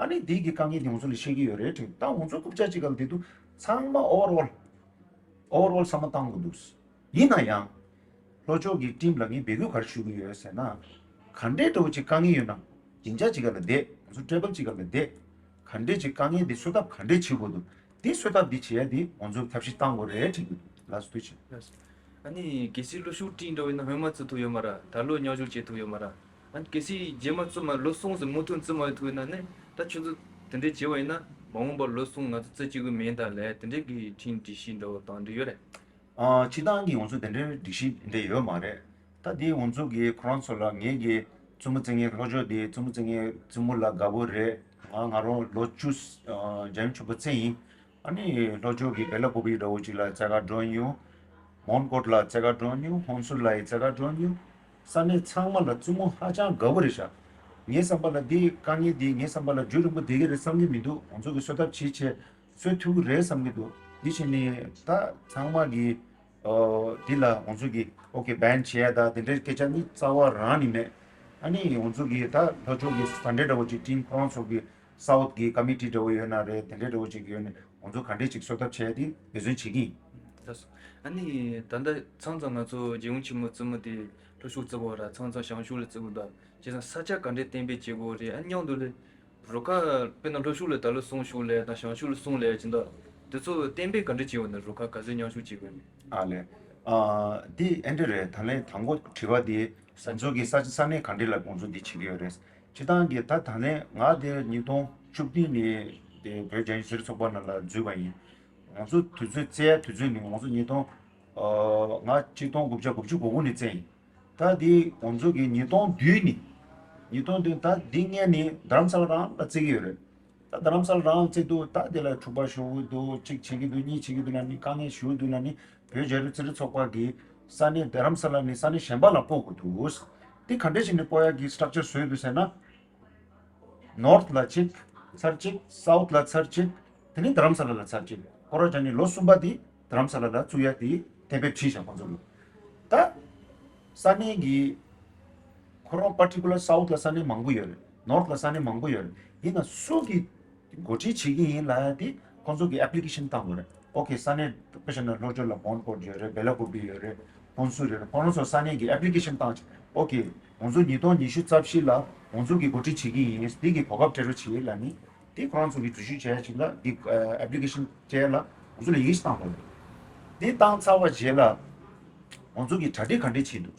ཨ་ནི་དེ་གི་དཀའ་ངལ་དེ་ང་ཚོ་ལ་བཤད་ཀྱི་ཡོད་རེད་དྲན། ད་ང་ཚོ་རྐུབ་བཀྱག་གཅིག་སྒང་ལ་བསྡད་དུས་ཚང་མ་ཨོ་ཝར་ཨོལ་ཨོ་ཝར་ཨོལ་བསམ་བློ་བཏང་དགོས་འདུག་ཡིན་ན་ཡང་། ལྷོ་ཕྱོགས་ཀྱི་ཊིམ་ལ་ངས་འབོད་སྐུལ་ག་རེ་ཞུ་གི་ཡོད་ཟེར་ན། ག་འདྲའི་འདྲ་བོ་ཅིག་དཀའ་ངལ་ཡོད་ན། སྡིངས་ཆ་གཅིག་སྒང་ལ་བསྡད། ང་ཚོ་ཊེ་བལ་གཅིག་སྒང་ལ་བསྡད། ག་འདྲའི་ཅིག་དཀའ་ངལ་འདི་སེལ་ཐབས་ག་འདྲའི་བྱེད་དགོས་འདུག་འདི་སེལ་ཐབས་འདི་བྱེད་ཡ་འདི་ང་ཚོ་ཐབས་ཤེས་བཏང་དགོས་རེད་དྲན་གྱི་འདུག་ལགས་སོ་ཐུགས་རྗེ་ཆེ། ལགས་སོ། ཨ་ནི་གལ་སྲིད་ལྷོ་ཕྱོགས་ཊིམ་འདྲ་བོ་ཡིན་ན་སྔོན་མ་བརྩི་ཐུབ་ཡོད་མ་རེད། ད་ལོ་མཉམ་ཞུགས་བྱེད་ཐུབ་ཡོད་མ་རེད། ཨ་ནི་གལ་སྲིད་རྗེས་མ་བརྩི་མ་ལོ་གསུམ་ཙམ་མུ་མཐུད་བརྩི་མ་ཐུབ་ན་ནི་ད་ཁྱོད་ཚོ་དེ་འདྲའི་བྱེད་པ་ཡིན་ན་མ་འོངས་པར་ལོ་གསུམ་ང་ཚོ་བརྩི་བཅུག་གི་མིན་ད་ལས་དེ་འདྲའི་གི་ཊིམ་སྒྲིག་གཞི་འདྲ་བོ་དང་འདྲ་ཡོད་རེད། ཨ། སྤྱིར་བཏང་གི་ང་ཚོ་དེ་འདྲའི་སྒྲིག་གཞི་འདྲ་ཡོད་མ་རེད། ད་དེ་ང་ཚོ་གི་ཁོ་རང་ཚོ་ལ་ངེད་ཀྱི་བཙུན་མོ་བཙན་ངའི་ལྷོ་ཕྱོགས་དེ་བཙུན་མོ་བཙན་ངའི་བཙུན་མོ་ལ་དགའ་པོ་རེད། ང་ང་རང་ལོ་བཅུ་ཨ། འཇམ་ཆུང་པ་བཙན་ཡིན། ཨ་ནི་ལྷོ་ཕྱོགས་ཀྱི་བེ་ལ་ཀུ་པི་འདྲ་བོ་ཅིག་ལ་རྩེ་ག་འགྲོ་མྱོང་། མོན་གྷོ་ལ་རྩེ་ག་འགྲོ་མྱོང་། ཧོན་སུར་ལ་ཡི་རྩེ་ག་འགྲོ་མྱོང་། ས་གནས་ཚང་མ་ལ་བཙུན་མོ་ཧ་ཅང་དགའ་པོ་རེད་ཤག་ངའི་བསམ་པ་ལ་འདི་དཀའ་ངལ་འདི་ངའི་བསམ་པ་ལ་རྒྱུན་རིང་པོ་བསྡད་ཀྱི་རེད་བསམ་གྱི་མི་འདུག་ང་ཚོ་གི་སེལ་ཐབས་བྱེད་བྱས་སེལ་ཐུབ་ཀྱི་རེད་བསམ་གྱི་འདུག་འདི་བྱས་ནས་ད་ཚང་མ་གི་ཨོ། འདི་ལ་ང་ཚོ་གི་ཨོ་ཁེ་བན་བྱས་ད་དེ་འདྲའི་སྐད་ཆ་ནི་རྩ་བ་རང་ནས་མེད། ཨ་ནི་ང་ཚོ་གི་ད་ལྷོ་ཕྱོགས་གི་ས་འབྲེལ་འདྲ་བོ་ཅིག་ཊིམ་ཁོ་རང་ཚོ་གི་སའུ་ཐི་གི་ཀ་མི་ཊི་འདྲ་བོ་ཡོད་ན་རེད། དེ་འདྲའི་འདྲ་བོ་ཅིག་ཡོད་ན་ང་ཚོ་ག་འདྲས་ཅིག་སེལ་ཐབས་བྱས་ཏེ་འབད་བརྩོན་བྱེད་ཀྱི་ཡིན། ལགས་སོ། ཨ་ནི་ད་ལྟ་མཚམས་མཚམས་ང་ཚོ་རྒྱལ་ཡུམ་ཆེན་མོ་བཙུན་མོ་དེ་ལྷོ་ཕྱོགས་བརྩི་གི་ཡོད་རེད། མཚམས་མཚམས་བྱང་ཕྱོགས་ལ་བརྩི་གི་འདུག་བྱས་ཙང་ས་ཆ་ག་འདྲས་གཏན་འབེབས་བྱེད་དགོས་རེད། ཨ་མཉམ་དུ་ལ་རུ་ཁག་དཔེར་ན་ལྷོ་ཕྱོགས་ལ་ད་ལོ་གསུམ་ཤོག་ལས་དང་བྱང་ཕྱོགས་ལ་གསུམ་ལས་ཀྱི་འདུག་དེ་ཚོ་གཏན་འབེབས་ག་འདྲས་བྱེད་དགོས་ན་རུ་ཁག་ག་ཚོད་མཉམ་ཞུགས་བྱེད་དགོས་ན། ཨ་ལས། ཨ། འདི་ཨེ་འདྲ་རེད། ད་ལན་དང་པོ་དྲི་བ་འདི་ང་ཚོ་གི་ས་ས་གནས་ག་འདྲས་ལ་ང་ཚོ་འདི་བྱེད་ཀྱི་ཡོད་རེད། སྤྱིར་བཏང་གི་ད་ད་ལན་ང་དེ་ཉིས་སྟོང་བཅུ་བདུན་ནས་དེ་བོད་རྒྱ་ཡིན་ཟེར་ཚོགས་པ་ནང་ལ་འཛུལ་བ་ཡིན། ང་ཚོ་དུས་ཚོད་བཙལ་ཡ་དུས་ཚོད་ནི་ང་ཚོ་ཉིས་སྟོང་། ཨ། ང་གཅིག་སྟོང་དགུ་བརྒྱ་དགུ་བཅུ་གོ་དགུ་ནས་བཙལ་ཡིན། ད་དེ་ང་ཚོ་གི་ཉིས་སྟོང་བདུན་ནས། ཉིས་སྟོང་བདུན་ད་འདི་སྔས་ནས་རྡ་རམ་ས་ལ་རང་ལ་བཙལ་གྱི་ཡོད་རེད། ད་རྡ་རམ་ས་ལ་རང་བཙལ་དུས་ད་དེ་ལ་འཁྲུག་པ་ཤོར་གི་འདུག་གཅིག་བྱེད་ཀྱི་འདུག་གཉིས་བྱེད་ཀྱི་འདུག་ན་ནི་དཀའ་ངལ་ཞེ་པོ་འདུག་ན་ནི་བོད་རྒྱ་རི་རྩེད་རིགས་ཚོགས་པ་གིས་ས་གནས་རྡ་རམ་ས་ལ་ནས་ས་གནས་གཞན་པ་ལ་སྤོ་དགོས་འདུག་དེ་ག་འདྲ་ཞིག་ནས་སྤོ་ཡག་གི་སི་ཊག་ཅར་བཟོས་འདུག་ཟེར་ན། ནོར་ཐི་ལ་གཅིག་ཚར་གཅིག་སའུ་ཐི་ལ་ཚར་གཅིག་དེ་ནས་རྡ་རམ་ས་ལ་ལ་ཚར་གཅིག་སྐོར་ར་བྱས་ནས་ལོ་གསུམ་པ་དེ་རྡ་རམ་ས་ལ་ལ་བཙུགས་ཡ་དེ་གཏན་འབེབས་བྱས་བཞག་ཁོང་ཚོ་གིས། ད་ས་གནས་ཀྱི་ཁོ་རང་པར་ཊི་ཀུ་ལར་སའུ་ཐི་ལ་ས་གནས་མང་པོ་ཡོད་རེད། ནོར་ཐི་ལ་ས་གནས་མང་པོ་ཡོད་རེད། ཡིན་ན་སུ་གིས་འགོ་ཁྲིད་བྱེད་ཀྱི་ཡིན་ལབ་ཡ་དེ་ཁོང་ཚོ་གིས་ཨེབ་ལི་ཀེ་ཤན་བཏང་དགོས་རེད། ཨོ་ཁེ། ས་གནས་དཔེ་བཞག་ན་ལྷོ་ཕྱོགས་ལ་བོན་སྤོར་ཡོད་རེད། བེ་ལ་ཀུ་པི་ཡོད་རེད། ཧོན་སུར་ཡོད་རེད། ཁོང་རང་ཚོ་ས་གནས་ཀྱི་ཨེབ་ལི་ཀེ་ཤན་བཏང་བྱས། ཨོ་ཁེ། ང་ཚོ་ཉིས་སྟོང་ཉི་ཤུ་རྩ་བཞི་ལ་ང་ཚོ་གི་འགོ་ཁྲིད་བྱེད་ཀྱི་ཡིན། འདི་གི་གོ་སྐབས་སྤྲད་རོགས་བྱེད་ལབ་ནི། འདི་ཁོ་རང་ཚོ་གི་འཛུལ་ཞུགས་བྱས་ཡ་ཅིག་ལ་འདི་ཨེབ་ལི་ཀེ་ཤན་སྤྲད་ཡ་ལ་ང་ཚོ་ལ་ཡི་གེ་ཞིག་བཏང་དགོས་རེད། འདི་བཏང་ཚར་བ་རྗེས་ལ་ང་ཚོ་གི་གྲ་སྒྲིག་ག་འདྲས་བྱས་འདུག་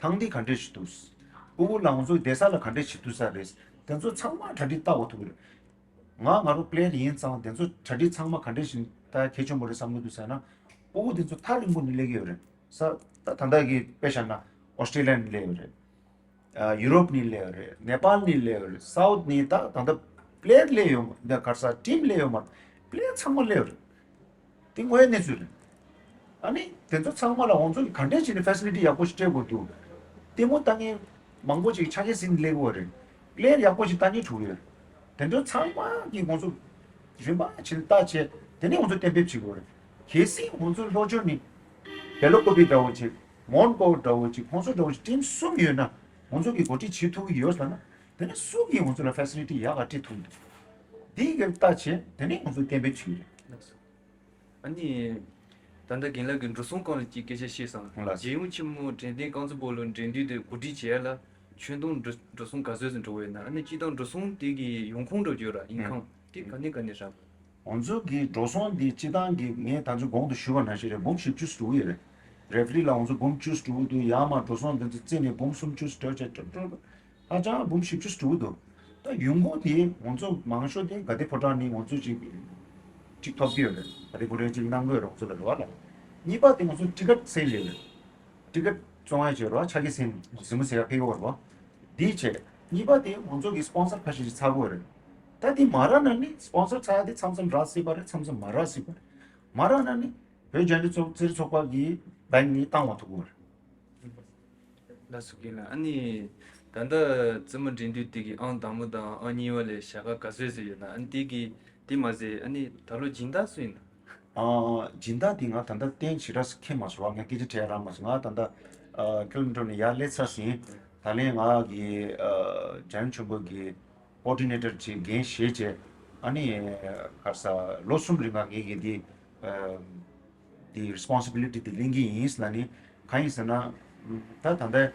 ཐང་འདི་ག་འདྲས་བྱས་འདུག་སྤུ་གུ་ལ་ང་ཚོ་བསྡད་ས་ལ་ག་འདྲས་བྱས་འདུག་ས་རེད། དེ་ཚོ་ཚང་མ་གྲ་སྒྲིག་བལྟ་དགོས་ཐུག་གི་རེད། ང་ང་རང་པི་ལེ་ཡར་ཡིན་ཙང་དེ་ཚོ་གྲ་སྒྲིག་ཚང་མ་ག་འདྲས་ཞིག་ད་གལ་ཆེན་པོ་རེད་བསམ་གྱི་འདུག་ཟེར་ན། སྤུ་གུ་དེ་ཚོ་ཐག་རིང་པོ་ནས་སླེབས་ཀྱི་ཡོད་རེད། ས་ད་ད་ལྟ་གི་དཔེ་བཞག་ན་ཨོ་སི་ཀྲི་ལི་ཡ་ནས་སླེབས་ཡོད་རེད། ཨ་ཡུ་རོབ་ནས་སླེབས་ཡོད་རེད། ནེ་པཱལ་ནས་སླེབས་ཡོད་རེད། སའུཐ་ནས་ད་ད་ལྟ་པི་ལེ་ཡར་སླེབས་ཡོད་མ་རེད། འདི་ག་རེ་ཟ་ཊིམ་སླེབས་ཡོད་མ་རེད། པི་ལེ་ཡར་ཚང་མ་སླེབས་ཡོད་རེད། དེ་དངོས་ཡོད་གནས་ཚུལ་རེད། ཨ་ནི་དེ་ཚོ་ཚང་མ་ལ་ང་ཚོ་གིས་ག་འདྲས་བྱས་ནས་ཕེ་སི་ལི་ཊི་ཡག་པོ་ཞིག་སྤྲད་དགོས་འདུག་ལྟད་མོ་ལྟ་མཁན་མང་པོ་ཅིག་ཆ་རྐྱེན་ཟིན་སླེབས་ཀྱི་ཡོད་རེད། པི་ལེ་ཡར་ཡག་པོ་ཞིག་ལྟ་སྙིང་བྲོ་གི་ཡོད་རེད། དེ་ཚོ་ཚང་མ་གིས་ང་ཚོ་རིམ་པ་བྱས་ནས་ལྟ་བྱས། དེ་ནས་ང་ཚོ་གཏན་འབེབས་བྱེད་དགོས་རེད། གལ་སྲིད་ང་ཚོ་ལྷོ་ཕྱོགས་ནས་བེ་ལོ་ཀོ་པི་འདྲ་བོ་ཅིག་མོན་གྷོ་འདྲ་བོ་ཅིག་ཁོང་ཚོ་འདྲ་བོ་ཅིག་ཊིམ་གསུམ་ཡོད་ན་ང་ཚོ་གིས་འགོ་ཁྲིད་བྱེད་ཐུབ་ཀྱི་ཡོད་ཟེར་ན། དེ་ནས་སུ་གིས་ང་ཚོ་ལ་ཕེ་སི་ལི་ཊི་ཡག་ག་སྤྲད་ཐུབ་འདུག་འདི་གི་ལྟ་བྱས་དེ་ནས་ང་ཚོ་གཏན་འབེབས་བྱེད་ཀྱི་རེད། ཨ་ནི། ད་ལྟ་རྒན་ལགས་ཀྱིས་འགྲོ་སོང་སྐོར་ལ་ཅིག་སྐད་ཆ་བཤད་སོང་། ལགས། རྒྱལ་ཡོངས་ཆེན་མོ་དྲན་རྟེན་རྐང་བཙུགས་སྤོ་ལོ་འགྲན་བསྡུར་དེ་གོ་སྒྲིག་བྱེད་ཡ་ལ་ཁྱོན་བསྡོམས་འགྲོ་འགྲོ་སོང་ག་ཚོད་ཙམ་འགྲོ་གི་ཡོད་ན། ཨ་ནི་སྤྱིར་བཏང་འགྲོ་སོང་དེ་གི་ཡོང་ཁུངས་འདྲ་བོ་ཅིག་ཡོད་ར། ཨིན་ཁམ་དེ་ག་ནས་ག་ནས་རག་ང་ཚོ་གི་འགྲོ་སོང་འདི་སྤྱིར་བཏང་གི་ངས་ད་ཚོད་གོང་དུ་ཞུས་པ་ནང་བཞིན་རེད། འབུམ་བཞི་བཅུ་ཙམ་ཡོད་རེད། རེ་ཕི་རི་ལ་ང་ཚོ་འབུམ་བཅུ་ཙམ་འདུག་ཡར་མར་འགྲོ་སོང་འདི་ཚོ་བརྩིས་ནས་འབུམ་སུམ་ཅུ་ཙམ་བྱས་ཀྲོག་ཀྲོག་ཧ་ཅང་འབུམ་བཞི་བཅུ་ཙམ་འདུག་ད་ཡོང་ཁུངས་དེ་ང་ཚོ་མང་ཤོས་དེ་དགའ་ལྡན་ཕོ་བྲང་ནས་ང་ཚོ་ཅིག་ཅིག་ཐོབ་ཀྱི་ཡོད་རེད། དགའ་ལྡན་ཕོ་བྲང་ཅིག་གནང་གི་ཡོད་རེད། ང་ཚོ་ལ་རེ་བ་ལ། གཉིས་པ་དེ་ང་ཚོ་ཊི་ཀེ་ཊི་སེལ་ཡོད་རེད། ཊི་ཀེ་ཊི་བཙོང་ཡ་བྱེད་རོགས། ཆ་རྐྱེན་ཟིན་ཟིན་མོ་ཟེར་ཡ་ཕེབས་ཡོད་རེད་བ། འདི་བྱས། གཉིས་པ་དེ་ང་ཚོ་གི་སི་པོན་སར་ཁ་ཤས་ཤིག་ཚར་གི་ཡོད་རེད། ད་དེ་མ་རག་ན་ནི་སི་པོན་སར་ཚར་ཡ་དེ་མཚམས་མཚམས་རག་སྲིད་པ་རེད། མཚམས་མཚམས་མ་རག་སྲིད་པ་རེད། མ་རག་ན་ནི་བོད་རྒྱ་མི་ཚོགས་རྩེད་རིགས་ཚོགས་པ་གི་བྷེང་ནས་བཏང་བ་ཐུབ་ཀྱི་ཡོད་རེད། ལགས་སོ་རྒན་ལགས། ཨ་ནི་ད་ལྟ་རྩེད་མོ་འགྲན་བསྡུར་དེ་གི་ཨང་དང་པོ་དང་ཨང་གཉིས་པ་ལ་བྱ་དགའ་ག་ཚོད་ཙམ་ཡོད་ན། ཨ་ནི་དེ་གི་དེ་མ་ཟད་ཨ་ནི་ད་ལོ་སྦྱིན་བདག་སུ་ཡིན་ན། ཨ། སྦྱིན་བདག་དེ་ང་ད་ལྟ་གཏན་ཞེ་དྲག་འཁེལ་མ་སོང་བ། ངས་སྐད་ཆ་དྲི་ཡ་རག་མ་སོང་། ང་ད་ལྟ་ཨ་ཀི་ལོ་མི་ཊར་ནས་ཡར་སླེབས་ཚར་ཟིན། ད་ལན་ང་གི་ཨ་འཇམ་དབྱངས་ཆོས་འཕེལ་གི་ཀོ་ཌི་ནེ་ཊར་ཅིག་འགན་བཞེས་བྱས། ཨ་ནི་ག་རེ་ཟ། ལོ་གསུམ་རིང་ང་ངེད་ཀྱིས་འདི་ཨ་འདི་རི་སི་པོན་སི་བི་ལི་ཊི་འདི་ལེན་གྱི་ཡིན་ལབ་ནི། གང་ཡིན་ཟེར་ན། ད་ད་ལྟ་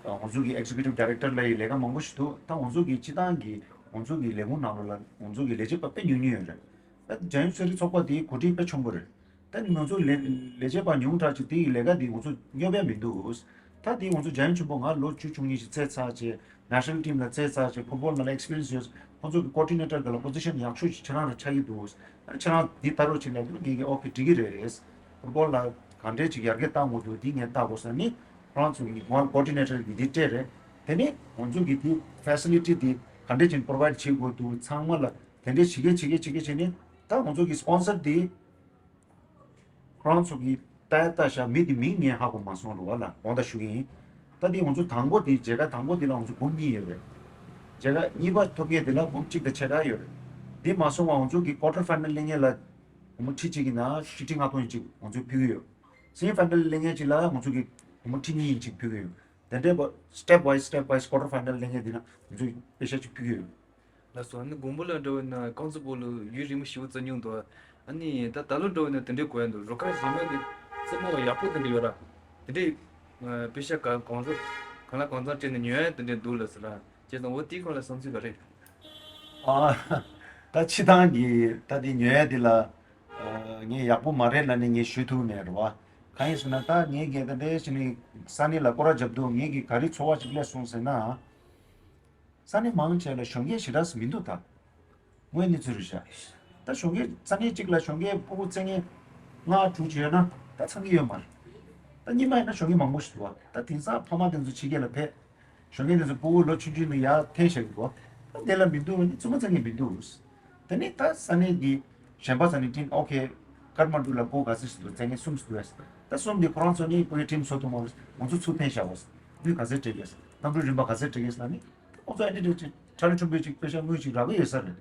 ང་ཚོ་གི་ཨེག་ཟེ་ཀུ་ཊིབ་ཌའི་རེག་ཊར་ལབ་ཡ་ལས་ཀ་མང་པོ་ཞིག་འདུག་ད་ང་ཚོ་གི་སྤྱིར་བཏང་གི་ང་ཚོ་གི་ལས་ཁུངས་ནང་ལོགས་ལ་ང་ཚོ་གི་ལས་བྱེད་པ་དཔེ་ཉུང་ཉུང་ཡོད་རེད། ད་འཇམ་དབྱངས་གསོ་རིག་ཚོགས་པ་དེའི་གོ་སྒྲིག་དཔེ་ཆེན་པོ་རེད། ད་ང་ཚོ་ལས་ལས་བྱེད་པ་ཉུང་དྲགས་ཅིག་དེ་ཡི་ལས་ཀ་དེ་ང་ཚོ་སྙོབ་ཡ་མི་འདུག་ད་དེ་ང་ཚོ་འཇམ་དབྱངས་ཆོས་འཕེལ་ང་ལོ་བཅུ་བཅུ་གཉིས་ཤིག་རྩེད་ཚར་བྱས། ནེ་ཤ་ནལ་ཊིམ་ལ་རྩེད་ཚར་བྱས། ཕུཊ་བོལ་ནང་ལ་ཨེག་སི་པི་རི་ཡན་སི་ཡོད། ཁོང་ཚོ་གི་ཀོ་ཌི་ནེ་ཊར་གི་ལ་པོ་ཟི་ཤན་ཡག་ཤོས་ཤིག་ཁྱེད་རང་ལ་ཆགས་ཀྱི་འདུག་ཨ་ནི་ཁྱེད་རང་འདི་ལྟ་རོགས་བྱེད་ལབ་དུས་ངས་ཀྱིས་ཨོ་ཁེ་འགྲིག་གི་རེད། ཕུཊ་བོལ་ལ་ག་འདྲས་ཅིག་ཡར་རྒྱས་བཏང་དགོས་འདུག་འདི་ངས་ལྟ་དགོས་ཟེར་ནི། ཁོ་རང་ཚོ་གི་ང་ཀོ་ཌི་ནེ་ཊར་གི་འདི་སྤྲད་རེད། དེ་ནས་ང་ཚོ་གི་འདི་ཕེ་སི་ལི་ཊི་འདི་ག་འདྲས་ཅིག་པོ་རོ་བའིཌ་བྱེད་དགོས་འདུག་ཚང་མ་ལ་དེ་འདྲས་བྱེད་གི་བྱེད་གི་བྱེད་གི་བྱས་ནས། ད་ང་ཚོ་གི་སི་པོན་སར་འདི་ཁོ་རང་ཚོ་གི་ལྟ་ལྟ་ཤག་མི་དེ་མིང་ངས་ཧ་གོ་མ་སོང་རེད་བ་ལ། དགོངས་དག་ཞུ་གི་ཡིན། ད་དེ་ང་ཚོ་དང་པོ་དེ་མཇལ་ཁ་དང་པོ་དེ་ལ་ང་ཚོ་འབུམ་གཉིས་ཡོད་རེད། མཇལ་ཁ་གཉིས་པ་ཐོབ་མཁན་དེ་ལ་འབུམ་གཅིག་དང་ཕྱེད་ཀ་ཡོད་རེད། དེ་མ་སོང་བ་ང་ཚོ་གི་ཀོ་ཊར་ཕའི་ནལ་སླེབས་མཁན་ལ་སྒོར་མོ་ཁྲི་གཅིག་གི་ནང་ཁྲི་ཁྲི་ལྔ་སྟོང་ཅིག་ང་ཚོས་ཕུལ་གྱི་ཡོད། སེ་མི་ཕའི་ནལ་སླེབས་མཁན་ཅིག་ལ་ང་ཚོ་གི་སྒོར་མོ་ཁྲི་གཉིས་ཅིག་ཕུལ་གྱི་ཡོད། དེ་འདྲའི་བ་སི་ཊེབ་ཝའི་སི་ཊེབ་ཝའི་སི་ཀོ་ཊར་ཕའི་ནལ་སླེབས་མཁན་དེ་ན་ང་ཚོས་པེ་ས་ཅིག་ཕུལ་གྱི་ཡོད། ལགས་སོ། ཨ་ནི་དགོང་པོ་ལ་འགྲོ་བ་ན་རྐང་བཙུགས་སྤོ་ལོ་ཡུན་རིང་པོ་ཞེ་པོ་རྩེ་མྱོང་འདུག་ཨ་ནི་ད་ད་ལོ་འགྲོ་བ་ན་དེ་འདྲའི་གོ་ཡ་འདུག་རུ་ཁག་གཞན་པ་གི་རྩེད་མོ་ཡག་པོ་དེ་འདྲ་ཡོད་ར། དེ་འདྲའི་ཨ་པེ་ས་ག་གང་རུ་གང་ལ་གང་འཚམ་སྤྲད་ནས་ཉོ་ཡ་དེ་འདྲ་འདུག་ལ་ཟེར་ར། བྱས་ཙང་འོ་དེའི་སྐོར་ལ་བསམ་ཚུལ་ག་རེ། ཨ། ད་སྤྱིར་བཏང་གི་ད་དེ་ཉོ་ཡ་དེ་ལ་ཨ་ངས་ཡག་པོ་མ་རེད་ལབ་ནས་ངས་ཞུ་ཐུབ་མེད་རེད་བ། གང་ཡིན་ཟེར་ན་ད་ངས་གལ་ཏེ་འདྲ་བྱས་ནས་ས་གནས་ལ་སྐོར་ར་རྒྱབ་དུས་ངས་ཀྱི་ག་རེ་ཚོར་བ་ཅིག་སླེབས་སོང་ཟེར་ན། ས་གནས་མང་ཆེ་ལ་ཞོགས་ཀས་ཞེ་དྲག་མི་འདུག་ད་དངོས་གནས་ཚུལ་རེད་ཤག་ད་ཞོགས་ཀས་ས་གནས་གཅིག་ལ་ཞོགས་ཀས་སྤུ་གུ་རྩེད་མཁན་ལྔ་དྲུག་ཅིག་ཡོད་ན་ད་ཚང་གི་ཡོད་མ་རེད། ད་སྔོན་མ་ཡིན་ན་ཞོགས་ཀས་མང་པོ་ཞིག་འདུག་ད་དེང་སང་ཕ་མ་དེ་ཚོ་ཕྱི་རྒྱལ་ལ་ཕེབས། ཞོགས་ཀས་དེ་ཚོ་སྤུ་གུ་ལོ་ཆུང་ཆུང་ནས་ཡར་འཐེན་བཞག་གི་འདུག་ད་དེ་ལ་མི་འདུག་ནི་རྩེད་མོ་རྩེད་མཁན་མི་འདུག་དེ་ནས་ད་ས་གནས་ཀྱི་གཞན་པ་ས་གནས་ཀྱི་ཨོ་ཁེ་ཀ་ཐ་མན་ཌུ་ལ་སྤུ་གུ་ག་ཚོད་ཞིག་འདུག་རྩེད་མཁན་གསུམ་ཞིག་འདུག་ད་གསུམ་དེ་ཁོ་རང་ཚོ་ནི་ཕ་གིའི་ཊིམ་བཟོ་ཐུབ་མ་རེད། ང་ཚོ་ཚུར་འཐེན་བཞག་པ། དངུལ་ག་ཚོད་སྤྲད་དགོས། གནམ་གྲུ་རིན་པ་ག་ཚོད་སྤྲད་དགོས་ལབ་ནི། ཁོང་ཚོ་ཨ་ནི་འདྲ་ཅིག་ཁྲ་ལི་ཆུང་པོའི་ཅིག་པེ་ཤ་དངུལ་ཅིག་རག་གི་ཡོད་ས་རེད།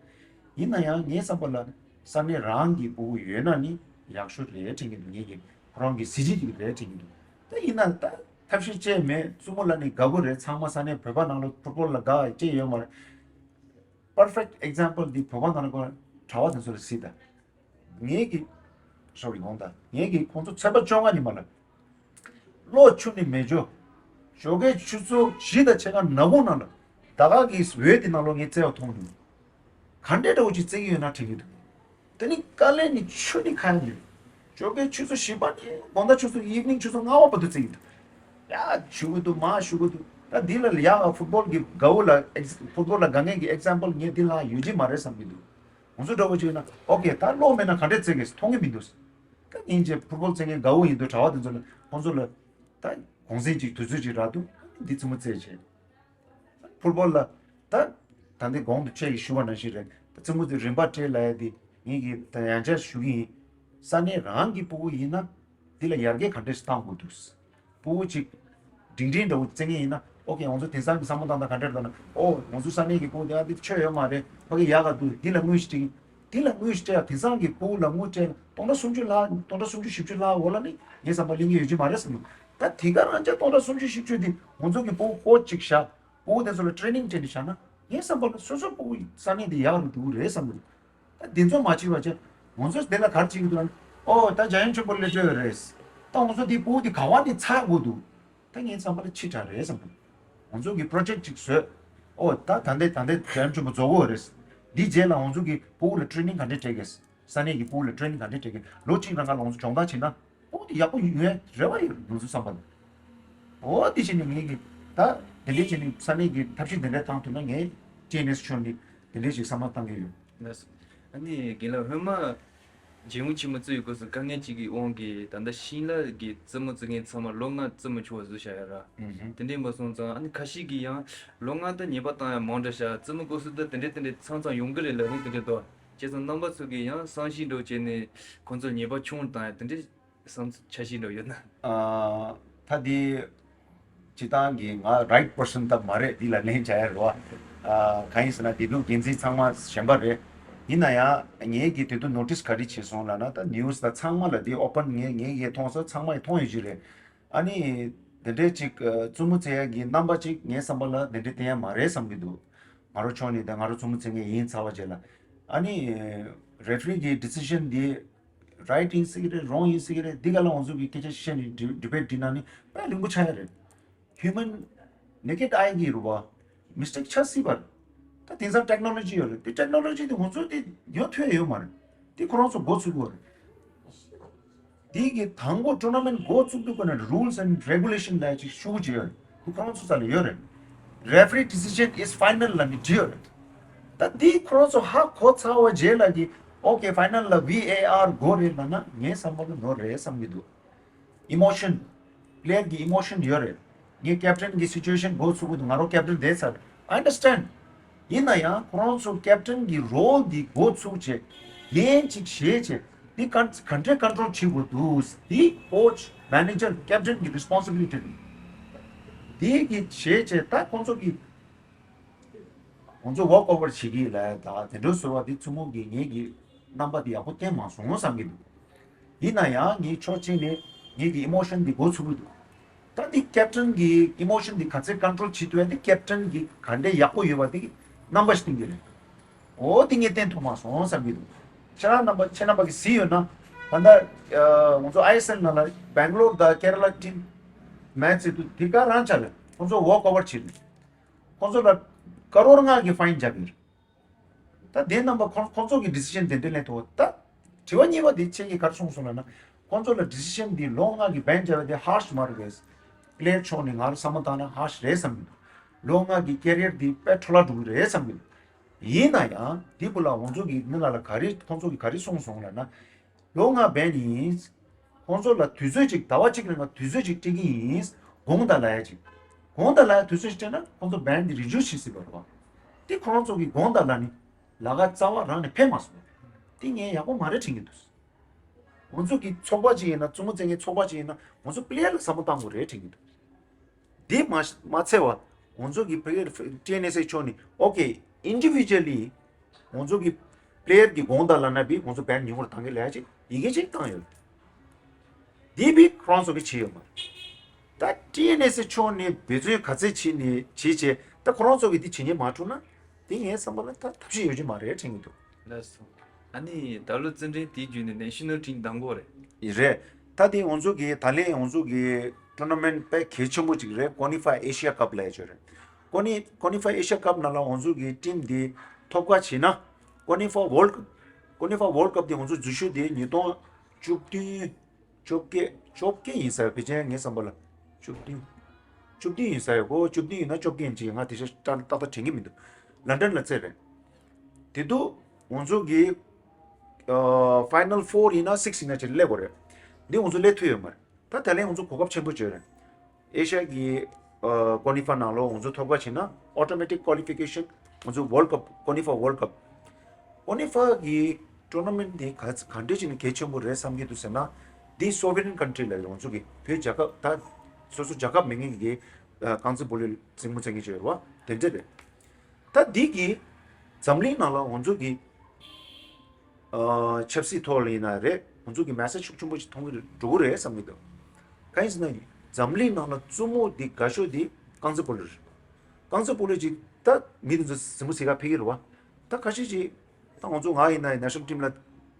ཡིན་ན་ཡང་ངའི་བསམ་པ་ལ་ས་གནས་རང་གི་སྤུ་གུ་ཡོད་ན་ནི་ཡག་ཤོས་རེད་དྲན་གྱི་འདུག་ངེད་ཀྱི་ཁོ་རང་གི་གཟི་བརྗིད་ཅིག་རེད་དྲན་གྱི་འདུག་ད་ཡིན་ན་ད་ཐབས་ཤེས་ཅི་མེད། བཙུན་མོ་ལ་ནི་དགའ་པོ་རེད། ཚང་མ་ས་གནས་བོད་པ་ནང་ལ་ཕུཊ་བོལ་ལ་དགའ་ཅི་ཡོད་མ་རེད། པར་ཕེག་ཊི་ཨེག་ཛམ་པལ་འདི་བོད་པ་ནང་ལ་ཁོ་གྲྭ་བ་དེ་ཚོ་ལ་གཟིགས་དང་། ངེད་ཀྱི་སོ་རི་ཡོང་ད་ངེད་ཀྱི་ཁོང་ཚོ་ཚེས་པ་བཅོ་ལྔ་ཉིན་མ་ལ། གློག་ཆུ་ནས་མེ་སྒྱོགས། ཞོགས་ཀའི་ཆུ་ཚོད་བཞི་དང་ཕྱེད་ཀ་ནག་ཁུང་ནང་ལ་ད་ག་གི་འོད་དེ་ནང་ལོགས་ངས་བཙལ་བ་མཐོང་མྱོང་། ག་འདྲའི་འདྲ་བོ་ཅིག་བཙལ་གྱི་ཡོད་ན་དྲན་གྱི་འདུག་དེ་ནི་དཀའ་ལས་ནི་ཆུ་ནི་ཁ་ཡ་མེད། ཞོགས་ཀའི་ཆུ་ཚོད་བཞི་པ་ནས་དགོང་དག་ཆུ་ཚོད་ཨི་ཝི་ནིང་ཆུ་ཚོད་ལྔ་པ་བར་དུ་བཙལ་གྱི་འདུག་ཡ་ཞུ་གི་འདུག་མ་ཞུ་གི་འདུག་ད་འདི་ལ་ཡ་ཕུཊ་བོལ་གྱི་དགའ་བོ་ལ་ཨེག་ཕུཊ་བོལ་ལ་དགའ་མཁན་གྱི་ཨེག་ཛམ་པལ་ངས་འདི་ལ་ཡོད་ཀྱི་མ་རེད་བསམ་གྱི་འདུག་ང་ཚོ་འདྲ་བོ་ཅིག་ཡིན་ན་ཨོ་ཁེ་ད་གློག་མེད་ན་ག་འདྲས་བཙལ་དགོས་མཐོང་གི་མི་འདུག་ད་ ཨིན་ཇི་ཕུཊ་བོལ་རྩེད་མཁན་དགའ་བོ་ཡིན་འདུག་གྲྭ་བ་དེ་ཚོ་ལ་ཁོང་ཚོ་ལ་ད་གུང་སེང་གཅིག་དུས་ཚོད་ཅིག་རག་འདུག་འདི་རྩེད་མོ་རྩེད་བྱས། ཕུཊ་བོལ་ལ་ད་ད་འདི་གོང་དུ་ཁྱེད་ཀྱིས་ཞུ་བ་ནང་བཞིན་རེད། ད་རྩེད་མོ་དེ་རིམ་པ་སྤྲད་ལབ་ཡ་དེ་ངེད་ཀྱིས་ད་ཡང་བསྐྱར་ཞུ་གི་ཡིན། ས་གནས་རང་གི་ཕྲུ་གུ་ཡིན་ན་འདི་ལ་ཡར་རྒྱས་ག་འདྲས་བཏང་དགོས་འདུག་ཕྲུ་གུ་གཅིག་སྒྲིང་སྒྲིང་འདྲ་བོ་རྩེད་མཁན་ཡིན་ན་ཨོ་ཁེ། ང་ཚོ་དེང་སང་གི་བསམ་བློ་བཏང་སྟངས་ག་འདྲས་རེད་ལབ་ན། ཨོ་ང་ཚོ་ས་གནས་ཀྱི་ཕྲུ་གུ་དེ་ཨ་འདི་ཆོ་ཡོད་མ་རེད། ཕ་གི་ཡག་ག་འདུག་འདི་ལ་དངུལ་ཞིག་སྤྲད། དེང་སང་གི་ཕྲུ་གུ་ལ་དངུལ་སྤྲད། སྟོང་ཕྲག་སུམ་ཅུ་ལྷག་སྟོང་ཕྲག་སུམ་ཅུ་བཞི་བཅུ་ལྷག་འོག་ལ་ནི་ངའི་བསམ་པ་ལེན་གྱི་ཡོད་ཀྱི་མ་རེད་བསམ་གྱི་འདུག་ད་དེ་ག་རང་ཅག་སྟོང་ཕྲག་སུམ་ཅུ་བཞི་བཅུ་དེ་ང་ཚོ་གི་ཕྲུ་གུ་ཀོ་ཅི་ཅིག་བཞག་ཕྲུ་གུ་དེ་ཚོ་ལ་ཊི་རེ་ནིང་སྤྲད་ནས་བཞག་ན་ངའི་བསམ་པ་ལ་སོ་སོ་ཕྲུ་གུ་ས་གནས་དེ་ཡག་རུ་འགྲོ་གི་རེད་བསམ་གྱི་འདུག་ད་དེ་ཚོ་མ་བྱེད་པ་བྱས་ང་ཚོ་དེ་ལ་ག་རེ་བྱེད་ཀྱི་འདུག་ཨོ་ད་འཇམ་དབྱངས་ཆོས་འཁོར་སླེབས་འགྲོ་ཡོད་རེད། ད་ང་ཚོ་དེ་ཕྲུ་གུ་དེ་ག་བ་ནས་ཚར་དགོས་འདུག་ད་ངའི་བསམ་པ་ལ་ཕྱི་དྲགས་རེད་བསམ་གྱི་འདུག་ང་ཚོ་གི་པྲོ་ཇེཀ་ཅིག་བཟོས། ཨོ་ད་ད་ལྟའི་ད་ལྟའི་འཇམ་དབྱངས་ཆོས་འཁོར་རྫོགས་ཀྱི་ཡོད་རེད། འདི་རྗེས་ལ་ང་ཚོ་གི་ཕྲུ་གུ་ལ་ཊི་རེ་ནིང་ག་འདྲས་སྤྲད་དགོས། ས་གནས་ཀྱི་ཕྲུ་གུ་ལ་ཊི་རེ་ནིང་ག་འདྲས་སྤྲད་དགོས། ལོ་གཅིག་རིང་ལ་ང་ཚོ་སྦྱོང་བརྡར་བྱས་ན་ཕྲུ་གུ་དེ་ཡག་པོ་ཡོང་ཡ་རེ་བ་ཡོད་ང་ཚོའི་བསམ་པ་ལ། ཨོ་དེ་བྱས་ནས་ངས་ཀྱི་ད་དེ་འདྲས་བྱས་ནས་ས་གནས་ཀྱི་ཐབས་ཤེས་དེ་འདྲས་བཏང་ཐུབ་ན་ངས་ཊི་ཨེན་ཨེས་ཕྱོགས་ནས་དེ་འདྲས་ཞིག་བསམ་བློ་བཏང་གི་ཡོད། ལགས་སོ། ཨ་ནི་རྒན་ལགས་སྔོན་མ་རྒྱལ་ཡུམ་ཆེན་མོ་བཙུགས་ཡོད་སྐབས་སུ་དཀའ་ངལ་གཅིག་གི་དབང་གིས་ད་ལྟ་ཤིང་ལ་གི་རྩེད་མོ་རྩེ་མཁན་ཚང་མ་ལོ་ལྔ་རྩེད་མོ་ཆུང་བ་བཟོས་བཞག་ཡོད་ར། ཨུ་ཧུ། དེ་འདྲས་མ་སོང་ཙང་ཨ་ནི་ཁ་ཤས་ཀྱིས་ཡང་ལོ་ལྔ་ད་ཉེས་པ་བཏང་ཡ་མང་དྲགས་ཤག་རྩེད་མོ་སྐབས་སུ་ད་དེ་འདྲས་དེ་འདྲས་ཚང་ཚང་ཡོང་གི་རེད་ལབ་ནི་དེ་འདྲས་འདུག་བྱས་ཙང་རྣམ་པ་ཚོ་གིས་ཡང་བསམ་ཤེས་འདྲ་བོ་བྱས་ནས་ཁོང་ཚོར་ཉེས་པ་ཆུང་བཏང་ཡ་དེ་འདྲས་བསམ་ཚུལ་ཆ་ཤས་འདྲ་བོ་ཡོད་ན། ཨ། ད་དེ་སྤྱིར་བཏང་གི་ང་རའིཊ་པར་སོན་ད་མ་རེད་འདི་ལ་ལན་བྱ་ཡ་རེད་བ། ཨ། གང་ཡིན་ཟེར་ན་བདེ་སྡུག་འགན་འཛིན་ཚང་མ་གཞན་པ་རེད། ཡིན་ན་ཡང་ངེད་ཀྱིས་དེ་དུས་ནོ་ཊིས་ག་རེ་བྱས་སོང་ལབ་ན་ད་ནིའུ་སི་ད་ཚང་མ་ལ་དེ་ཨོ་པན་ངས་ངས་ངས་མཐོང་ས་ཚང་མ་ཡིས་མཐོང་ཡོད་ཀྱི་རེད། ཨ་ནི་དེ་འདྲའི་ཅིག་རྩེད་མོ་རྩེ་ཡ་གི་རྣམ་པ་ཅིག་ངའི་བསམ་པ་ལ་དེ་འདྲའི་བསྟན་ཡ་མ་རེད་བསམ་གྱི་འདུག་ང་རང་ཕྱོགས་ནས་ད་ང་རང་རྩེད་མོ་རྩེ་མཁན་ཡིན་ཚར་བ་རྗེས་ལ་ཨ་ནི་རེ་ཕི་རི་གི་ཌི་སི་ཤན་འདི་རའིཊ་ཡིན་སྲིད་ཀྱི་རེད་རོང་ཡིན་སྲིད་ཀྱི་རེད། འདི་ག་ལ་ང་ཚོ་གི་སྐད་ཆ་བཤད་ནས་ཌི་ཌི་བེཊ་འདི་ནང་ནི་དཔེ་རིང་པོ་ཆགས་ཡ་རེད། ཧིའུ་མན་ནེ་ཀེཌ་ཨའི་གི་རུ་བ་མི་སི་ཊེག་ཆགས་སྲིད་པ་རེད། ད་དེང་སང་ཊེག་ནོ་ལོ་ཇི་ཡོད་རེད། དེ་ཊེག་ནོ་ལོ་ཇི་དེ་ང་ཚོ་དེ་ཡོད་ཐུབ་ཡ་ཡོད་མ་རེད། དེ་ཁོ་རང་ཚོ་འགོ་ཚུགས་དགོས་རེད། དེ་གི་དང་པོ་ཊོར་ན་མེན་ཊི་འགོ་ཚུགས་དུས་ཀ་ནས་རུལ་སི་ཨེན་ཌི་རེ་གུ་ལེ་ཤན་ལབ་ཅིག་ཤུགས་ཅིག་ཡོད་རེད། དེ་ཁོ་རང་ཚོ་རྩ་ལ་ཡོད་རེད། Referee decision is final ལབ་ནས་བྲིས་ཡོད་རེད། ད་དེ་ཁོ་རང་ཚོ་ཧ་གོ་ཚར་བ་རྗེས་ལ་གི་ཨོ་ཁེ་ཕའི་ནལ་ལ་ཝི་ཨེ་ཨར་དགོས་རེད་ལབ་ན་ངའི་བསམ་པ་ལ་ནོར་རེད་བསམ་གྱི་འདུག་ཨི་མོ་ཤན། པི་ལེ་ཡར་གྱི་ཨི་མོ་ཤན་ཡོད་རེད། ངའི་ཀེབ་ཊན་གྱི་སི་ཅུ་ཨེ་ཤན་འགོ་ཚུགས་ཀྱི་འདུག་ང་རང་ཀེབ་ཊན་བསྡད་ཚར། I understand. ཡིན་ན་ཡང་ཁོ་རང་ཚོ་ཀེབ་ཊན་གྱི་རོལ་འདི་འགོ་ཚུགས་བྱས་ལན་ཅིག་བཞེས་བྱས་འདི་ག་ག་འདྲས་ཀོན་ཊོལ་བྱེད་དགོས་འདུག་འདི་ཀོ་ཆི་མེ་ནེ་ཇར་ཀེབ་ཊན་གྱི་རེ་སི་པོན་སི་བི་ལི་ཊི་རེད། འདི་གི་བྱས་བྱས་ད་ཁོང་ཚོ་གི་ང་ཚོ་ཝོག་ཨོ་ཝར་བྱེད་ཀྱི་ལབ་ད་དེ་འདྲ་ཟེར་བ་འདི་ཚུལ་མུན་གྱི་ངེད་ཀྱི་རྣམ་པ་འདི་ཡག་པོ་བསྟན་མ་སོང་བསམ་གྱི་འདུག་ཡིན་ན་ཡང་ངའི་ཕྱོགས་གཅིག་ནས་ངེད་ཀྱི་ཨི་མོ་ཤན་འདི་འགོ་ཚུགས་ཀྱི་འདུག་ད་འདི་ཀེབ་ཊན་གྱི་ཨི་མོ་ཤན་འདི་ག་ཚད་ཀོན་ཊོལ་བྱེད་ཐུབ་ཡ་འདི་ཀེབ་ཊན་གྱི་ག་འདྲས་ཡག་པོ་ཡོད་པ་འདི་རྣམ་པ་ཞིག་བསྟན་གྱི་རེད། འོ་འདི་ངས་བསྟན་ཐུབ་མ་སོང་བསམ་གྱི་འདུག་ཁྱེད་རང་རྣམ་པ་ཁྱེད་རྣམ་པ་གིས་གཟིགས་ཡོད་ན་ད་ལྟ་ང་ཚོ་ཨའི་ཨེསི་ཨེལ་ནང་ལ་སྦེང་ལོར་དང་ཀེ་ར་ལ་ཊིམ་མེ་ཆི་དུས་འདི་ག་རང་ཆ་ལ་ཁོང་ཚོ་ཝོག་ཨོ་ཝར་བྱེད་རེད། ཁོང་ཚོ་ལ་ཀ་རོར་ལྔ་གི་ཕའིན་བརྒྱབ་ཡོད་རེད། ད་དེ་རྣམ་པ་ཁོང་ཁོང་ཚོ་གི་ཌི་སི་ཤན་དེ་འདྲ་ལེན་ཐུབ། ད་དྲི་བ་གཉིས་པ་དེ་ཁྱེད་ཀྱིས་ག་རེ་གསུངས་སོང་ལབ་ན། ཁོང་ཚོ་ལ་ཌི་སི་ཤན་དེ་ལོ་ལྔ་གི་བེན་བརྒྱབ་པ་དེ་ཧར་ཤི་མ་རེད་པས། པི་ལེ་ཡར་ཕྱོགས་ནས་ང་རང་བསམ་བློ་བཏང་ན་ཧར་ཤི་རེད་བསམ་གྱི་འདུག་ལོ་ལྔ་གི་ཀེ་རི་ཡར་དེ་དཔེ་འཕྲོ་བརླག་འགྲོ་གི་རེད་བསམ་གྱི་འདུག་ཡིན་ན་ཡང་དེ་བུ་ལ་ང་ཚོ་གི་མི་ལ་ལ་ག་རེ་ཁོང་ཚོ་གི་ག་རེ་གསུངས་སོང་ལབ་ན། ལོ་ལྔ་བེན་ཡིན། ཁོང་ཚོ་ལ་དུས་ཚོད་ཅིག་ཟླ་བ་གཅིག་རིང་ལ་དུས་ཚོད་ཅིག་སྤྲད་ཀྱི་ཡིན། དགོངས་དག་ལབ་ཡ་ཅིག་དགོངས་དག་ལབ་ཡ་དུས་ཚོད་ཅིག་སྤྲད་ན་ཁོང་ཚོ་བེན་འདི་རི་ཌིའུ་སི་བྱེད་སྲིད་པ་རེད་བ། དེ་ཁོ་རང་ཚོ་གི་དགོངས་དག་ལབ་ནི་ལ་ག་རྩ་བ་རང་ནས་ཕེབས་མ་སོང་། དེ་ངས་ཡག་པོ་མ་རེད་དྲན་གྱི་འདུག་ང་ཚོ་གི་ཚོགས་པ་ཅིག་ཡིན་ན་རྩེད་མོ་རྩེ་མཁན་ཚོགས་པ་ཅིག་ཡིན་ན་ང་ཚོ་པི་ལེ་ཡར་ལ་བསམ་བློ་བཏང་དགོས་རེད་དྲན་གྱི་འདུག་འདི་མ་མ་ཚད་པ་ང་ཚོ་གི་ཕ་གིར་ཊི་ཨེན་ཨེས་ཨེ་ཕྱོགས་ནས་ཨོ་ཁེ་ཨིན་ཌི་བི་ཇུ་ཨལ་ལི་ང་ཚོ་གི་པི་ལེ་ཡར་གྱི་དགོངས་དག་ལབ་ན་བི་ང་ཚོ་བེན་ཉུང་བར་བཏང་གི་ལབ་ཅིག་ཡི་གེ་ཅིག་བཏང་ཡོད། འདི་བི་ཁོ་རང་ཚོ་གི་བྱས་ཡོད་མ་རེད། ད་ཊི་ཨེན་ཨེས་ཨེ་ཕྱོགས་ནས་འབད་བརྩོན་ག་ཚད་བྱས་ནས་བྱས་བྱས་ད་ཁོ་རང་ཚོ་གི་འདི་བྱེད་ཉེན་མ་འཁྲུག་ན་དེ་ངའི་བསམ་པ་ལ་ད་ཐབས་ཤེས་ཡོད་ཀྱི་མ་རེད་དྲན་གྱི་འདུག་ལགས་སོ། ཨ་ནི་ད་ལོ་རྩེད་འགྲན་དེའི་བརྒྱུད་ནས་ནེ་ཤ་ནལ་ཊིམ་གདམ་གོ་རེད། ཡིན་རེད། ད་དེ་ང་ཚོ་གི་ད་ལན་ང་ཚོ་གི་ཊོར་ན་མེན་ཊི་དཔེ་གལ་ཆེན་པོ་ཅིག་རེད། ཀོ་ནི་ཕའི་ཨེ་ཤི་ཡ་ཀབ་ལབ་ཡ་ཅིག་རེད། ཀོ་ནི་ཀོ་ནི་ཕའི་ཨེ་ཤི་ཡ་ཀབ་ནང་ལ་ང་ཚོ་གི་ཊིམ་འདི་ཐོབ་ཁ་བྱེད་ན་ཀོ་ནི་ཕ་ཝོལ་ཀབ། ཀོ་ནི་ཕ་ཝོལ་ཀབ་འདི་ང་ཚོ་འཛུལ་ཞུགས་འདི་ཉིས་སྟོང་བཅུ་བདུན་བཅོ་བརྒྱད་བཅོ་བརྒྱད་ཡིན་ས་ཡོད། ཕལ་ཆེར་ངའི་བསམ་པ་ལ་བཅུ་བདུན་བཅུ་བདུན་ཡིན་ས་ཡོད་གོ་བཅུ་བདུན་ཡིན་ན་བཅོ་བརྒྱད་ཡིན་ཅིག་ང་དེ་ཤ་ཏག་ཏག་ཏག་དྲན་གྱི་མི་འདུག་ལན་ཌན་ལ་རྩེད་རེད། དེ་དུས་ང་ཚོ་གི་ཕའི་ནལ་ཕོར་ཡིན་ན་སིག་ཡིན་ན་ཅིག་སླེབས་དགོས་རེད། འདི་ང་ཚོ་སླེབས་ཐུབ་ཡོད་མ་རེད། ད་ད་ལན་ང་ཚོ་གོ་སྐབས་ཆེན་པོ་བྱོས་རེད། ཨེ་ཤ་ཡ་གི་ཨ་ཀོ་ནི་ཧྥ་ནང་ལོགས་ང་ཚོ་ཐོབ་ཁ་ཕྱིན་ན་ཨོ་ཊོ་མེ་ཊིག་ཀོ་ལི་ཕི་ཀེ་ཤན་ང་ཚོ་ཝོལ་ཌི་ཀབ། ཀོ་ནི་ཧྥ་ཝོལ་ཌི་ཀབ། ཀོ་ནི་ཧྥ་གི་ཊོར་ན་མེན་ཊི་འདི་ག་ག་འདྲས་ཅིག་ནས་གལ་ཆེན་པོ་རེད་བསམ་གྱི་འདུག་ཟེར་ན། འདི་སོ་ཝེ་རེན་ཀན་ཊི་རི་ལབ་ཡོད། ང་ཚོ་གི་བོད་རྒྱལ་ཁབ། ད་སོ་སོ་རྒྱལ་ཁབ་མེད་མཁན་གྱི་ཨ་རྐང་རྩེད་སྤོ་ལོ་རྩེད་མོ་རྩེ་མཁན་ཅིག་ཡོད་རེད་བ། དེ་འདྲས་རེད། ད་འདི་གི་འཛམ་གླིང་ནང་ལ་ང་ཚོ་གི་ཨ་ཆབ་སྲིད་ཐོག་ལ་ཡིན་ན་རེད། ང་ཚོ་གི་མེ་སེ་ཇི་ཤུགས་ཆེན་པོ་ཞིག་མཐོང་གི་འགྲོ་གི་རེད་བསམ་གྱི་འདུག་གང་ཡིན་ཟེར་ན། འཛམ་གླིང་ནང་ལ་རྩེད་མོ་འདི་དགའ་ཤོས་འདི་རྐང་རྩེད་སྤོ་ལོ་རེད། རྐང་རྩེད་སྤོ་ལོ་ཅིག་ད་མི་དེ་ཚོ་གཟིགས་མོ་གཟིགས་ག་ཕེབས་ཀྱི་རེད་བ། ད་ཁ་ཤས་ཅིག་ད་ང་ཚོ་ང་ཡིན་ན་ནེ་ཤ་ནལ་ཊིམ་ལ་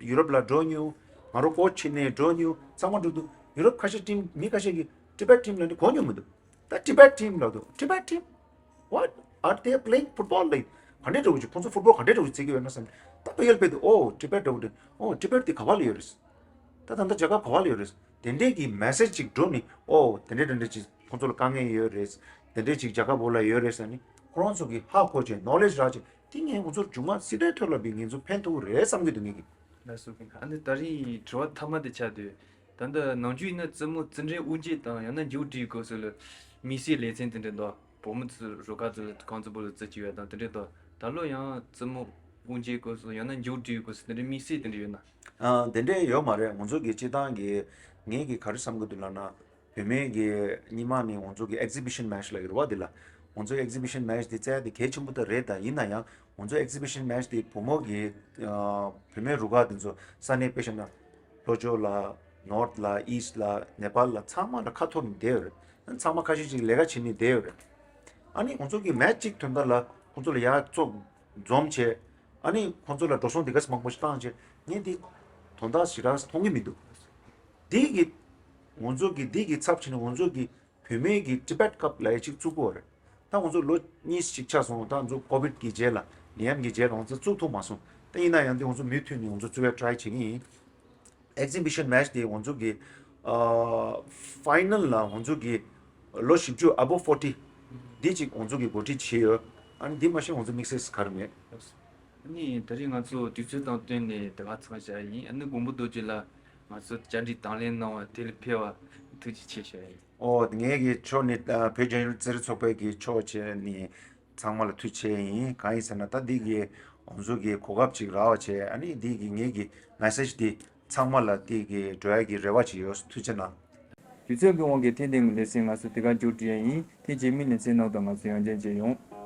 ཡུ་རོབ་ལ་འགྲོ་མྱོང་། ང་རང་ཀོ་ཆི་ནས་འགྲོ་མྱོང་། ཚང་མ་འགྲོ་འདུག་ཡུ་རོབ་ཁ་ཤས་ཊིམ། མི་ཁ་ཤས་ཀྱིས་ཊི་བེཊ་ཊིམ་ལ་ནི་གོ་མྱོང་མི་འདུག་ད་ཊི་བེཊ་ཊིམ་ལབ་འདུག་ཊི་བེཊ་ཊིམ། What are they playing football? ལབ། ག་འདྲས་འདྲ་བོ་ཅིག་ཁོང་ཚོ་ཕུཊ་བོལ་ག་འདྲས་འདྲ་བོ་ཅིག་རྩེ་གི་ཡོད་ན་བསམ། ད་ཕ་གིར་ཕེབས་དུས། ཨོ་ཊི་བེཊ་འདྲ་བོ་འདྲ། ཨོ་ཊི་བེཊ་དེ་ག་བ་ལ་ཡོད་རེད། ད་ད་ལྟ་རྒྱལ་ཁབ་ག་བ་ལ་ཡོད་རེད། དེ་འདྲས་ཀྱི་མེ་སེ་ཇི་ཅིག་འགྲོ་ནི། ཨོ་དེ་འདྲས་དེ་འདྲས་ཅིག་ཁོང་ཚོ་ལ་དཀའ་ངལ་ཡོད་རེད། དེ་འདྲས་ཅིག་རྒྱལ་ཁབ་འོག་ལ་ཡོད་རེད་ཟེར་ནི་ཁོ་རང་ཚོ་གིས་ཧ་གོ་བྱས། ནོ་ལེཇ་རག་བྱས། དེ་ངས་ང་ཚོར་མཇུག་མ་སྲིད་དོན་ཐོག་ལ་བི་ངེད་ཚོ་ཕན་ཐོགས་རེད་བསམ་གྱི་འདུག་ངེད་ཀྱིས། ལགས་སོ། ཨ་ནི་ད་རིང་དྲི་བ་མཐའ་མ་དེ་ཆགས་དུས། ད་ལྟ་ནམ་རྒྱུན་ཡིན་ན་རྩེད་མོ་རྩེད་འགྲན་དབུ་འབྱེད་དང་ཡང་ན་མཇུག་སྒྲིལ་སྐབས་སུ་ལ་དམིགས་བསལ་ལེ་ཚན་དེ་འདྲ་འདུག་བུ་མོ་ཚོ་རུ་ཁག་ཚོ་ལ་རྐང་རྩེད་སྤོ་ལོ་རྩེ་གི་ཡོད་དང་དེ་འདྲ་འདུག་ད་ལོ་ཡང་རྩེད་མོ་དབུ་འབྱེད་སྐབས་སུ་ཡང་ན་མཇུག་སྒྲིལ་སྐབས་སུ་དེ་འདྲ་དམིགས་བསལ་དེ་འདྲ་ཡོད་ན། ཨ། དེ་འདྲ་ཡོད་མ་རེད། ང་ཚོ་གི་སྤྱིར་བཏང་གི་ངེད་ཀྱིས་ག་རེ་བསམ་གྱི་འདུག་ལབ་ན། བུད་མེད་ཀྱི་སྔོན་མ་ནས་ང་ཚོ་གི་ཨེག་ཛི་བི་ཤན་མེ་ཆི་ལབ་ཀྱི་རེད་བ། འདི་ལ་ང་ཚོ་ཨེག་ཛི་བི་ཤན་མེ་ཆི་འདི་རྩེ་ཡ་དེ་གལ་ཆེན་པོ་ད་རེད། ད་ཡིན་ན་ཡང་ང་ཚོ་ཨེག་ཛི་བི་ཤན་མེ་ཆི་འདི་བུ་མོ་གི་ཨ་བུད་མེད་རུ་ཁག་འདི་ཚོ་ས་གནས་དཔེ་བཞག་ན་ལྷོ་ཕྱོགས་ལ། ནོར་ཐི་ལ། ཨི་སི་ཊི་ལ། ནེ་པཱལ་ལ། ཚང་མ་ལ་ཁ་ཐོར་ནས་བསྡད་ཡོད་རེད། ཚང་མ་ཁ་ཤས་ཅིག་ལས་ཀ་བྱེད་ནས་བསྡད་ཡོད་རེད། ཨ་ནི་ང་ཚོ་གི་མེ་ཆི་གཅིག་ཐོན་པ་ལ་ཁོང་ཚོ་ལ་ཡར་ཚུར་འཛོམས་བྱས། ཨ་ནི་ཁོང་ཚོ་ལ་འགྲོ་སོང་དེ་ག་ཚོད་མང་པོ་ཞིག་བཏང་བྱས། ངས་འདི་དོན་དག་ཞེ་དྲག་མཐོང་གི་མི་འདུག་འདི་གི་ང་ཚོ་གི་འདི་གི་ཚབ་བྱས་ནས་ང་ཚོ་གི་བུད་མེད་ཀྱི་ཊི་བེཊ་ཀབ་ལབ་ཡ་ཅིག་བཙུགས་དགོས་རེད། ད་ང་ཚོ་ལོ་གཉིས་ཤིག་ཆགས་སོང་། ད་ང་ཚོ་ཀོ་བིཌ་གི་རྗེས་ལ། ནད་ཡམས་ཀྱི་རྗེས་ལ་ང་ཚོ་བཙུགས་ཐུབ་མ་སོང་། ད་ཡིན་ན་ཡང་འདི་ང་ཚོ་མུ་མཐུད་ནས་ང་ཚོ་བཙུགས་ཡ་ཊི་རའེ་བྱེད་ཀྱི་ཡིན། ཨེག་ཛི་བི་ཤན་མེ་ཆི་དེ་ང་ཚོ་གི་ཨ་ཕའི་ནལ་ལ་ང་ཚོ་གི་ལོ་བཞི་བཅུ་ཨ་བོབ་ཕོར་ཊི་འདི་ཅིག་ང་ཚོ་གི་གོ་སྒྲིག་བྱས་ཡོད། ཨ་ནི་འདི་མ་གཞི་ང་ཚོ་དམིགས་བསལ་ག་རེ་མེད། ཨ་ནི་ད་རེས་ང་ཚོ་དུས་ཚོད་དང་བསྟུན་ནས་དེ་ག་ཚང་བྱ་ཡིན། ཨ་ནི་མགོན་པོ་རྡོ་རྗེ་ལགས་ང་ཚོ་བཅར་འདྲི་དང་ལེན་གནང་བ་དེ་ལ་ཕེབས་པ་ཐུགས་རྗེ་ཆེ་ཞུ་ཡ་ཡིན། ཨོ། ངས་ཀྱི་ཕྱོགས་ནས་ཨ་བོད་རྒྱ་ཡན་རྩེད་རིགས་ཚོགས་པའི་གི་ཕྱོགས་བྱས་ནས་ཚང་མ་ལ་ཐུགས་རྗེ་ཆེ་ཡིན། གང་ཡིན་ཟེར་ན་ད་འདི་གི་ང་ཚོ་གི་གོ་སྐབས་ཅིག་རག་པ་བྱས། ཨ་ནི་འདི་གི་ངེད་ཀྱི་མེ་སེ་ཇི་འདི་ཚང་མ་ལ་འདི་གི་འགྲོ་ཡ་གི་རེ་བ་ཅིག་ཡོད། ཐུགས་རྗེ་གནང་། དུས་ཚོད་ཀྱི་དབང་གིས་ཐེངས་འདིའི་ལེ་ཚན་ང་ཚོ་འདི་གར་མཇུག་སྒྲིལ་ཡ་ཡིན། ཐེངས་རྗེས་མའི་ལེ་ཚན་ནང་དུ་ང་ཚོ་ཡང་བསྐྱར་མཇལ་ཡོང་།